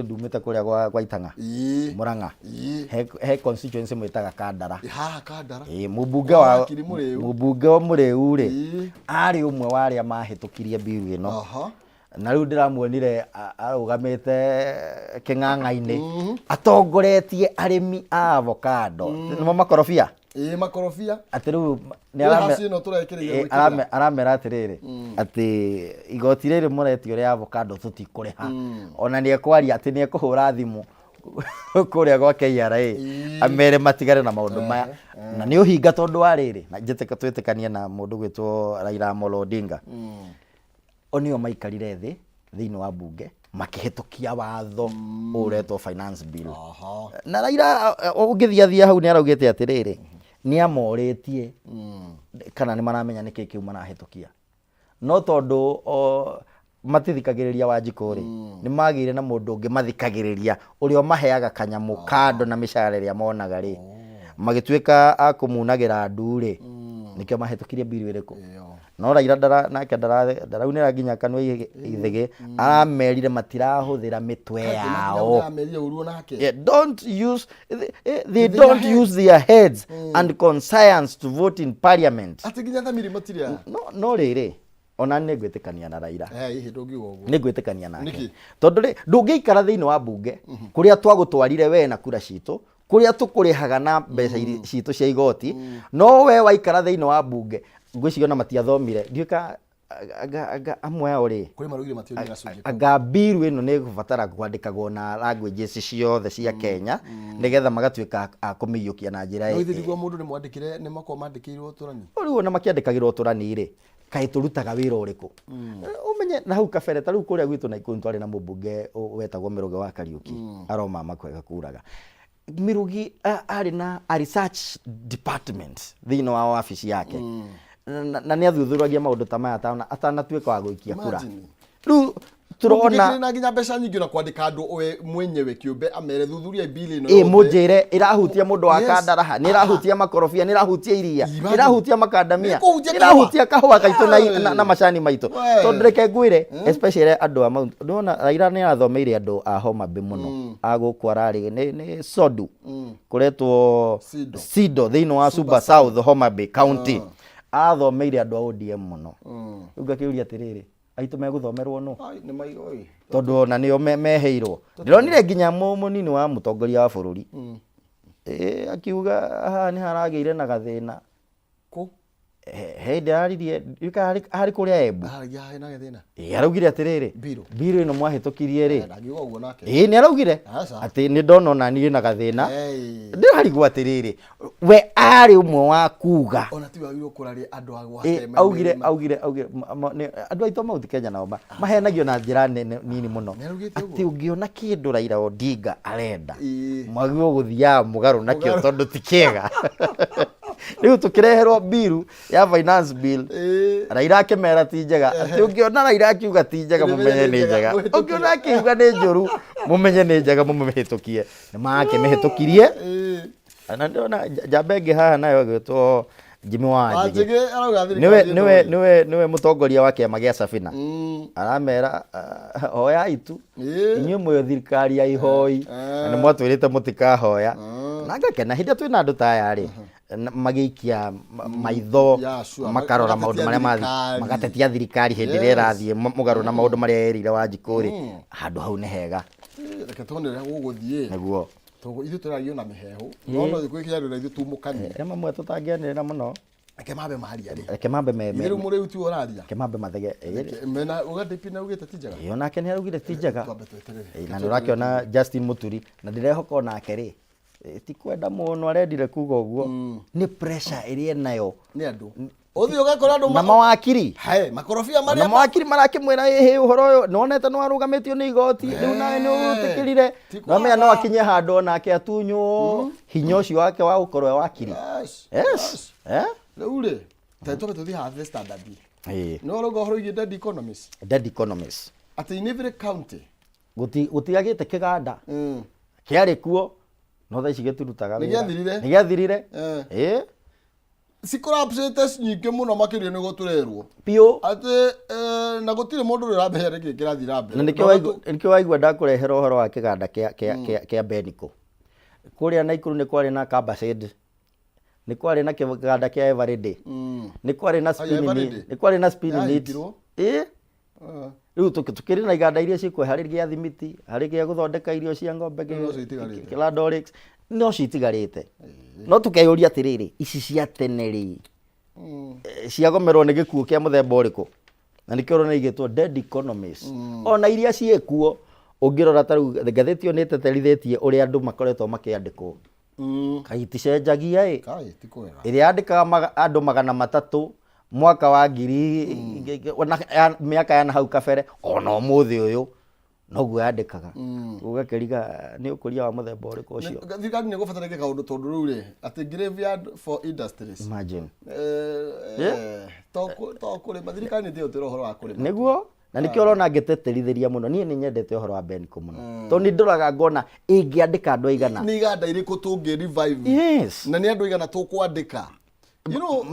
ndumĩte kũrĩa gwa Itang'a, Mũrang'a, he constituency mwĩtaga Kandara.
Haha Kandara.
Ĩĩ, mũmbunge
Kwa
wa
wakiri Mũrĩu.
Mũmbunge wa Mũrĩu rĩ, arĩ ũmwe wa arĩa mahĩtũkirie bill ĩno. Na rĩu ndĩramuonire arũgamĩte kĩng'ang'a-inĩ atongoretie arĩmi a avocado, nĩmo makorobia.
Ĩĩ, makorobia.
Atĩ rĩu nĩ
Nĩ haci ĩno tũrekĩrĩire gwĩkĩrĩra.
Aramera atĩrĩrĩ, atĩ igoti rĩrĩ mũretio rĩa avocado tũtikũrĩha. Ona nĩ ekwaria atĩ nĩ ekũhũra thimũ kũrĩa gwa KRA amere matigane na maũndũ maya, na nĩ ũhinga tondũ wa rĩrĩ, na njĩtĩka twĩtĩkanie na mũndũ gwĩtwo Raila Amolo Odinga. O nĩo maikarire thĩ thĩinĩ wa mbunge makĩhĩtũkia watho ũretwo Finance Bill. Na Raila ũngĩthiathia hau nĩ araugĩte atĩrĩrĩ, nĩ amorĩtie kana nĩ maramenya nĩkĩ kĩu marahĩtũkia, no tondũ o matithikagĩrĩria Wanjikũ rĩ, nĩ magĩire na mũndũ ũngĩ mathikagĩrĩria ũrĩa ũmaheaga kanyamũ kando na mĩcara ĩrĩa monaga rĩ, magĩtuĩka a kũmunagĩra ndu rĩ, nĩkĩo mahĩtũkirie bill ĩrĩkũ. No Raila ndara, nake ndaraunĩra nginya kanua ithĩgĩ, aramerire matirahũthĩra mĩtwe yao.
Amerie ũru onake.
Yeah, don't use they
Their
don't
heads.
use their heads and conscience to vote in parliament.
Atĩ nginya thamiri matirĩ aya.
No rĩrĩ, ona nĩ ngwĩtĩkania na Raila.
Hihi ndũngiuga ũguo.
Nĩ ngwĩtĩkania nake.
Nĩkĩ?
Tondũ rĩ, ndũngĩikara thĩinĩ wa mbunge kũrĩa twagũtwarire we na kura citũ, kũrĩa tũkũrĩhaga na mbeca citũ cia igoti, no we waikara thĩinĩ wa mbunge, ngwĩciria ona matiathomire, ndiũĩ ka anga amwe ao rĩ,
Kũrĩ maraugire mationire gacunjĩ kau.
Anga bill ĩno nĩ ĩgũbatara kwandĩkagwo na languages ciothe cia Kenya nĩgetha magatuĩka a kũmĩiyũkia na njĩra
No ithe nĩguo mũndũ nĩ mwandĩkĩre, nĩ makoragwo mandĩkĩirwo tũrani.
Rĩu ona makĩandĩkagĩrwo tũrani rĩ, kaĩ tũrutaga wĩra ũrĩkũ? Ũmenye na hau kabere, ta rĩu kũrĩa gwitũ Naikuru twarĩ na mũmbunge wetagwo Mĩrũge wa Kariũki, aroma makwega kuraga. Mĩrũgi arĩ na a research department thĩinĩ wa wabici yake. Na nĩ athuthuragia maũndũ ta maya atanatuĩka wa gũikia kura.
Imagine.
Rĩu tũrona
Mũmbunge na nginya mbeca nyingĩ na kwandĩka andũ we mwenyewe kĩũmbe amere thuthuria bill ĩno
Ĩ
yothe.
Mũnjĩre ĩrahutia mũndũ wa Kandaraha, nĩ ĩrahutia makorobia, nĩ ĩrahutia iria, nĩ
Imagine.
ĩrahutia makandamia,
Nĩ ĩkũhutia
nĩ ĩrahutia kahũa gaitũ na macani maitũ.
We.
Tondũ reke ngwĩre, especially andũ a Mount, ndĩrona Raila nĩ arathomeire andũ a Homa Bay mũno, a gũkũ ararĩ nĩ Sodu, kũretwo
Sido.
Sido thĩinĩ wa Suba South, Homa Bay County. Athomeire andũ a ODM mũno. Rĩu ngakĩũria atĩrĩrĩ, aitũ megũthomerwo nũ?
Ai, nĩ oi.
Tondũ ona nĩo meheirwo. Ndĩronire nginya mũnini wa mũtongoria wa bũrũri akiuga haha nĩ haragĩire na gathĩna.
Kũ?
He ndĩraririe, ndiũĩ kana harĩ kũrĩa Embu.
Haragia harĩ na gathĩna.
Ĩ, araugire atĩrĩrĩ,
Mbirũ.
mbirũ ĩno mwahĩtũkirie rĩ.
Ndangiuga ũguo nake.
Ĩ, nĩ araugire
Aca.
atĩ nĩ ndona ona niĩ na gathĩna.
Hey.
Ndĩrarigwo atĩrĩrĩ, we arĩ ũmwe wa kuga.
Ona ti wagĩrĩirwo kũraria andũ a gwake.
Augire andũ aitũ a Mount Kenya nao mahenagio na njĩra nene nini mũno.
Nĩaraugĩte ũguo?
Atĩ ũngĩona kĩndũ Raila Odinga arenda,
Ĩĩ.
mwagĩrĩirwo gũthiaga mũgarũ nakĩo
Mũgarũ.
tondũ ti kĩega. Rĩu tũkĩreherwo bill ya Finance Bill, Raila akĩmera ti njega. Atĩ ũngĩona Raila akiuga ti njega,
Nĩ
mũmenye
menye
nĩ
nĩ
njega.
njega, mũhĩtũkie.
Ũngĩona akiuga nĩ njũru, mũmenye nĩ njega, mũmĩhĩtũkie. Nĩ makĩmĩhĩtũkirie. Na ndĩrona njamba ĩngĩ haha nayo ĩgwĩtwo Jimmy Wanjigi.
Wanjigi arauga thirikari
Nĩwe
ĩno
nĩwe
rĩ.
nĩwe mũtongoria wa kĩama gĩa Safina. Aramera hoyai tu. Inyuĩ mwĩ thirikari ya ihoi na nĩ mwatwĩrĩte mũtikahoya. Na ngakena hĩndĩ ĩrĩa twĩna andũ ta aya rĩ, magĩikia maitho,
Yeah, sure.
makarora maũndũ
Magatetia
marĩa
thirikari.
magatetia thirikari hĩndĩ ĩrĩa ĩrathiĩ mũgarũ na maũndũ marĩa yerĩire Wanjikũ rĩ, handũ hau nĩ hega.
Reke tuone ũrĩa gũgũthiĩ.
Nĩguo.
Tondũ ithuĩ tũrario na mĩhehu, no gwĩkĩra andũ na ithuĩ tumũkanie.
He mamwe tũtangĩanĩrĩra mũno.
Reke mambe maria rĩ.
Reke mambe me
Ithe rĩu mũrĩu tiwe ũraria.
Reke mambe mathege.
Reke- Mena ũga DP na ugĩte ti njega.
Ĩĩ, onake nĩ araugire ti njega.
Twambe tweterere.
Ĩĩ, na nĩ ũrakĩona Justin Muturi, na ndĩrehoka onake rĩ, ti kwenda mũno arendire kuga ũguo, nĩ pressure ĩrĩa enayo
Nĩ andũ. Ũthiĩ ũgakora andũ
na mawakiri.
He, makorobia
Na
marĩa
mawakiri marakĩmwĩra ĩhĩ ũhoro ũyũ nĩwonete nĩwarũgamĩtio nĩ igoti rĩu nawe nĩũtĩkĩrire.
Ti
Nomenya no
kwaga.
akinye handũ onake atunywo hinya ũcio wake wa gũkorwo e wakiri.
Yes.
Yes. Eh?
Rĩu rĩ, ta tũbe tũthiĩ haha The Standard.
Ĩĩ.
Nĩ ũrauga ũhoro wĩgiĩ dead economies.
Dead economies.
Atĩ in every county.
Gũtiagĩte kĩganda kĩarĩ kuo no thaa ici gĩtirutaga
Nĩ
wĩra.
gĩathirire?
Nĩ gĩathirire.
Eh.
Ĩĩ.
Cikorapcĩte nyingĩ mũno makĩria nĩguo tũrerwo.
Biũ.
Atĩ na gũtirĩ mũndũ ũrĩa ũramenya nĩkĩ kĩrathiĩ na mbere.
Na nĩkĩo waigua ndakũrehera ũhoro wa kĩganda kĩa Beniko. Kũrĩa Naikuru nĩ kwarĩ na Cambacade. Nĩ kwarĩ na kĩganda kĩa Eveready. Nĩ kwarĩ na
Aya,
spinning
Eveready?
mill. Nĩ kwarĩ na spinning mill.
Yahingirwo?
Ĩĩ.
Eh.
Rĩu tũkĩrĩ na iganda iria ciĩkuo, harĩ gĩa thimiti, harĩ gĩa gũthondeka irio cia ng'ombe
Rĩu nocio itigarĩte.
kĩ Landorix, no cio itigarĩte. No tũkeyũria atĩrĩrĩ, ici cia tene rĩ, ciagomerwo nĩ gĩkuũ kĩa mũthemba ũrĩkũ? Na nĩkĩo ũrona igĩtwo dead economies. Ona iria ciĩkuo, ũngĩrora ta rĩu ngathĩti ĩyo nĩ ĩteterithĩtie ũrĩa andũ makoretwo makĩandĩkwo. Kaĩ iticenjagia ĩ.
Kai, ti kwega.
Ĩrĩa yandĩkaga andũ 300 mwaka wa ngiri ona mĩaka ya nahau kabere ona ũmũthĩ ũyũ noguo yandĩkaga. Ũgakĩriga nĩ ũkũria wa mũthemba ũrĩkũ ũcio.
Thirikari nĩ ĩgũbatara ĩke kaũndũ tondũ rĩu rĩ, atĩ graveyard for industries.
Imagine.
To kũrĩma, thirikari nĩ ĩtĩũtĩra ũhoro wa kũrĩma.
Nĩguo, na nĩkĩo ũrona ngĩteterithĩria mũno. Niĩ nĩ nyendete ũhoro wa Benco mũno. Tondũ nĩ ndoraga ngona ĩngĩandĩka andũ aigana.
Nĩ iganda irĩkũ tũngĩ revive?
Yes.
Na nĩ andũ aigana tũkwandĩka? You know,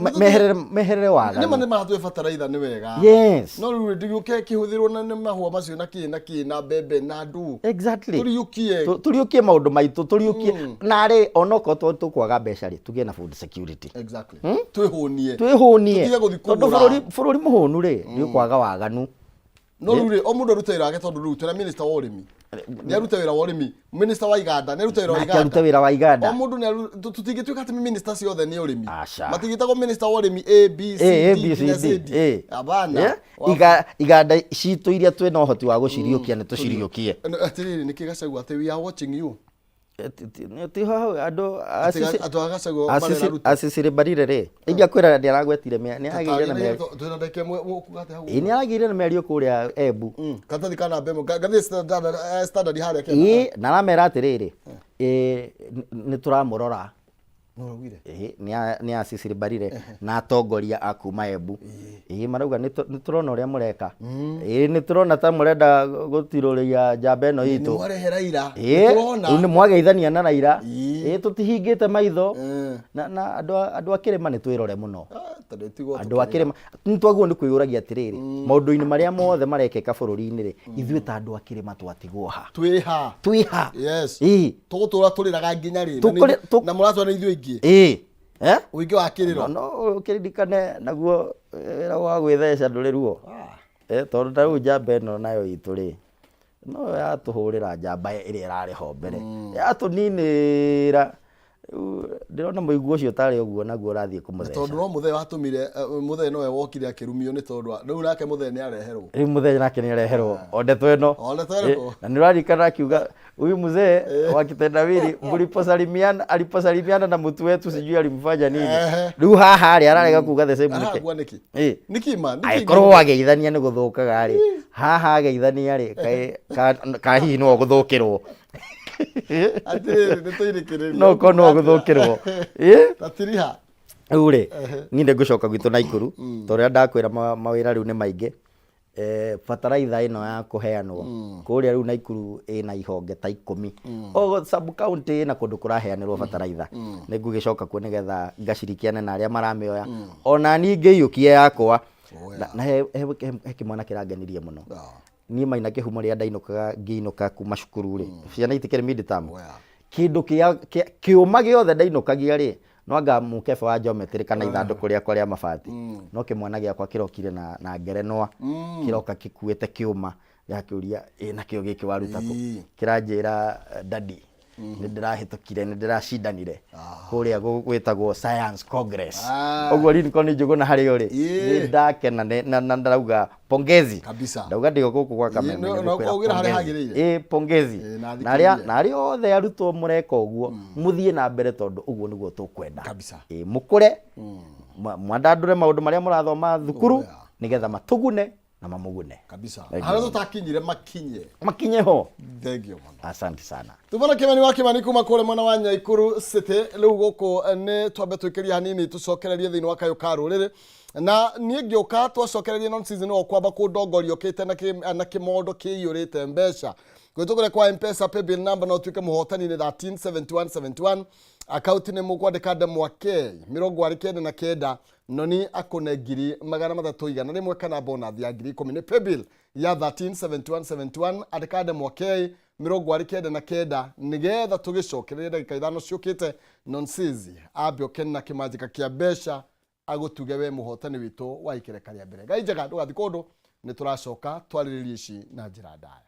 Meherere waganu.
Nĩ ma nĩ maratũhe bataraitha nĩ wega.
Yes.
No rĩu ndĩgĩũke kĩhũthĩrwo na nĩ mahũa macio na kĩ na kĩ na mbembe na ndũ.
Exactly.
Tũriũkie.
Tũriũkie maũndũ maitũ, tũriũkie. Narĩ onokorwo tũkwaga mbeca rĩ, tũgĩe na food security.
Exactly. Twĩhũnie.
Twĩhũnie.
Tũtige gũthiĩ
Tondũ
kũgũra.
bũrũri mũhũnu rĩ, nĩ ũkwaga waganu.
No rĩu rĩ, o mũndũ arute wĩra wake tondũ rĩu twĩna minister wa ũrĩmi. Nĩ arute wĩra wa ũrĩmi, minister wa iganda, nĩ arute wĩra wa
Nake
iganda.
arute wĩra wa iganda.
O mũndũ nĩ tũtingĩtuĩka atĩ minister ciothe nĩ ũrĩmi.
Aca.
Matingĩtagwo minister wa ũrĩmi A B C
A,
D
B, C,
nginya
D.
Z D.
A.
Hapana.
Yeah? Iganda citũ iria twĩna ũhoti wa gũciriũkia nĩ tũciriũkie.
Atĩrĩrĩ, nĩkĩ Gachagua atĩ we are watching you.
Ti hau andũ
Atĩ andũ a Gachagua marera Ruto.
Acicirĩ Mbarire rĩ, ingĩakwĩra nĩ aragwetire nĩ aragĩire na mĩario.
Twĩna ndagĩka ĩmwe ũkuga atĩa hau?
Ĩĩ, nĩ aragĩire na mĩario kũrĩa Embu.
Karatathi ka namba ĩmwe, ngathĩti Standard harĩa Kenya.
Ĩĩ, na aramera atĩrĩrĩ, nĩ tũramũrora.
Nũ ũraugire?
Ĩĩ, nĩ a Cecily Mbarire na atongoria a kuma Embu. Ĩĩ, marauga nĩ tũrona ũrĩa mũreka. Ĩĩ, nĩ tũrona ta mũrenda gũtirũrĩria njamba ĩno
Nĩ
itũ.
mwarehe Raila.
Ĩĩ,
Nĩ tũrona.
rĩu nĩ mwageithania na Raila.
Ĩĩ.
Ĩĩ, tũtihingĩte maitho.
Eh.
Na andũ a kĩrĩma nĩ twĩrore mũno.
Tondũ tigwo
Andũ a kĩrĩma nĩ twagĩrĩirwo nĩ kwĩyũragia atĩrĩrĩ, maũndũ-inĩ marĩa mothe marekĩka bũrũri-inĩ rĩ, ithuĩ ta andũ a kĩrĩma twatigwo ha?
Twĩ ha?
Twĩ ha?
Yes.
Ĩĩ.
Tũgũtũra tũrĩraga nginya rĩ? Na mũratwara nĩ ithuĩ aingĩ.
Ĩĩ. Eh?
Ũingĩ wa kĩrĩro.
No ũkĩririkane naguo wĩra wa gwĩtheca ndũrĩ ruo. Tondũ ta rĩu njamba ĩno nayo itũ rĩ, no yatũhũrĩra njamba ĩrĩa ĩrarĩ ho mbere. Yatũninĩra. Rĩu ndĩrona mũigua ũcio tarĩ ũguo naguo ũrathiĩ kũmũtheca.
Tondũ no mũthee watũmire, mũthee nowe wokire akĩrumio nĩ tondũ rĩu nake mũthee nĩ areherwo.
Rĩu mũthee nake nĩ areherwo o ndeto ĩno.
O ndeto ĩrĩkũ?
Na nĩ ũraririkana akiuga huyu mzee wa kitendawili mliposalimiana, aliposalimiana na mtu wetu sijui alimfanya nini. Rĩu haha rĩ ararega kuga the same nĩkĩ?
Aragua nĩkĩ?
Ĩ.
Nĩkĩ ma? Nĩkĩ
Angĩkorwo wageithania nĩ gũthũkaga rĩ, haha ageithania rĩ, kaĩ ka hihi no gũthũkĩrwo.
Atĩrĩrĩ, nĩ tũirĩkĩrĩria.
No ũkorwo no gũthũkĩrwo. Ĩ?
Tatiriha.
Rĩu rĩ, niĩ nĩ ngũcoka gwitũ Naikuru, tondũ ũrĩa ndakwĩra mawĩra rĩu nĩ maingĩ. Bataraitha ĩno ya kũheanwo kũrĩa rĩu Naikuru ĩna ihonge ta 10. O sub county ĩna kũndũ kũraheanĩrwo bataraitha. Nĩ ngũgĩcoka kuo nĩgetha ngacirikiane na arĩa maramĩoya. Ona niĩ ngĩiyũkie yakwa. Na he kĩmwana kĩrangenirie mũno. Niĩ maina kĩhumo rĩrĩa ndainũkaga ngĩinũka kuma cukuru rĩ, ciana itikĩrĩ mid-term. Kĩndũ kĩũma gĩothe ndainũkagia rĩ, no anga mũkebe wa geometry kana ithandũkũ rĩakwa rĩa mabati. No kĩmwana gĩakwa kĩrokire na ngerenwa, kĩroka gĩkuĩte kĩũma, gĩgakĩũria, ĩ nakĩo gĩkĩ waruta kũ? Kĩranjĩra, daddy, nĩ ndĩrahĩtũkire, nĩ ndĩracindanire kũrĩa gwĩtagwo Science Congress. Ũguo Lincoln Njũgũna harĩa ũrĩ, nĩ ndakena na ndarauga pongezi.
Kabisa.
Ndauga ndĩ gũkũ gwa Kameme, nĩ
No
ngũkwĩra
ũgĩra harĩa
pongezi.
hagĩrĩire.
Ĩ, pongezi.
Na
Na
thikĩrĩria.
arĩa othe arutwo mũreka ũguo, mũthiĩ na mbere tondũ ũguo nĩguo tũkwenda.
Kabisa.
Ĩ, mũkũre. Mwandandũre maũndũ marĩa mũrathoma thukuru nĩgetha matũgune na mamũgune.
Kabisa.
Thank you.
Harĩa tũtakinyire makinye.
Makinye ho.
Thank you mũno.
Asante sana.
Tumana Kimani wa Kimani kuma kũrĩa mwena wa Nyaikuru City. Rĩu gũkũ nĩ twambe twĩkĩrie hanini, tũcokererie thĩinĩ wa kayũ ka rũrĩrĩ, na niĩ ngĩũka twacokererie non season o kwamba kũndongoria ũkĩte na kĩmondo kĩiyũrĩte mbeca kũhĩtũkĩra kwa M-Pesa paybill number, no ũtuĩke mũhotani nĩ 137171. Akaunti nĩ mũkwandĩka ndemwa K 49, noni akũne 300,100 kana bonathi ya 10,000. Nĩ paybill ya 137171, andĩka ndemwa K 99 nĩgetha tũgĩcokererie ndagĩka 5 ciũkĩte. Nonsizi ambe oke na kĩmanjĩka kĩa mbeca agũtuge we mũhotani witũ wa ikereka rĩa mbere. Ngai njega, ndũgathiĩ kũndũ, nĩ tũracoka twarĩrĩrie ici na njĩra ndaya.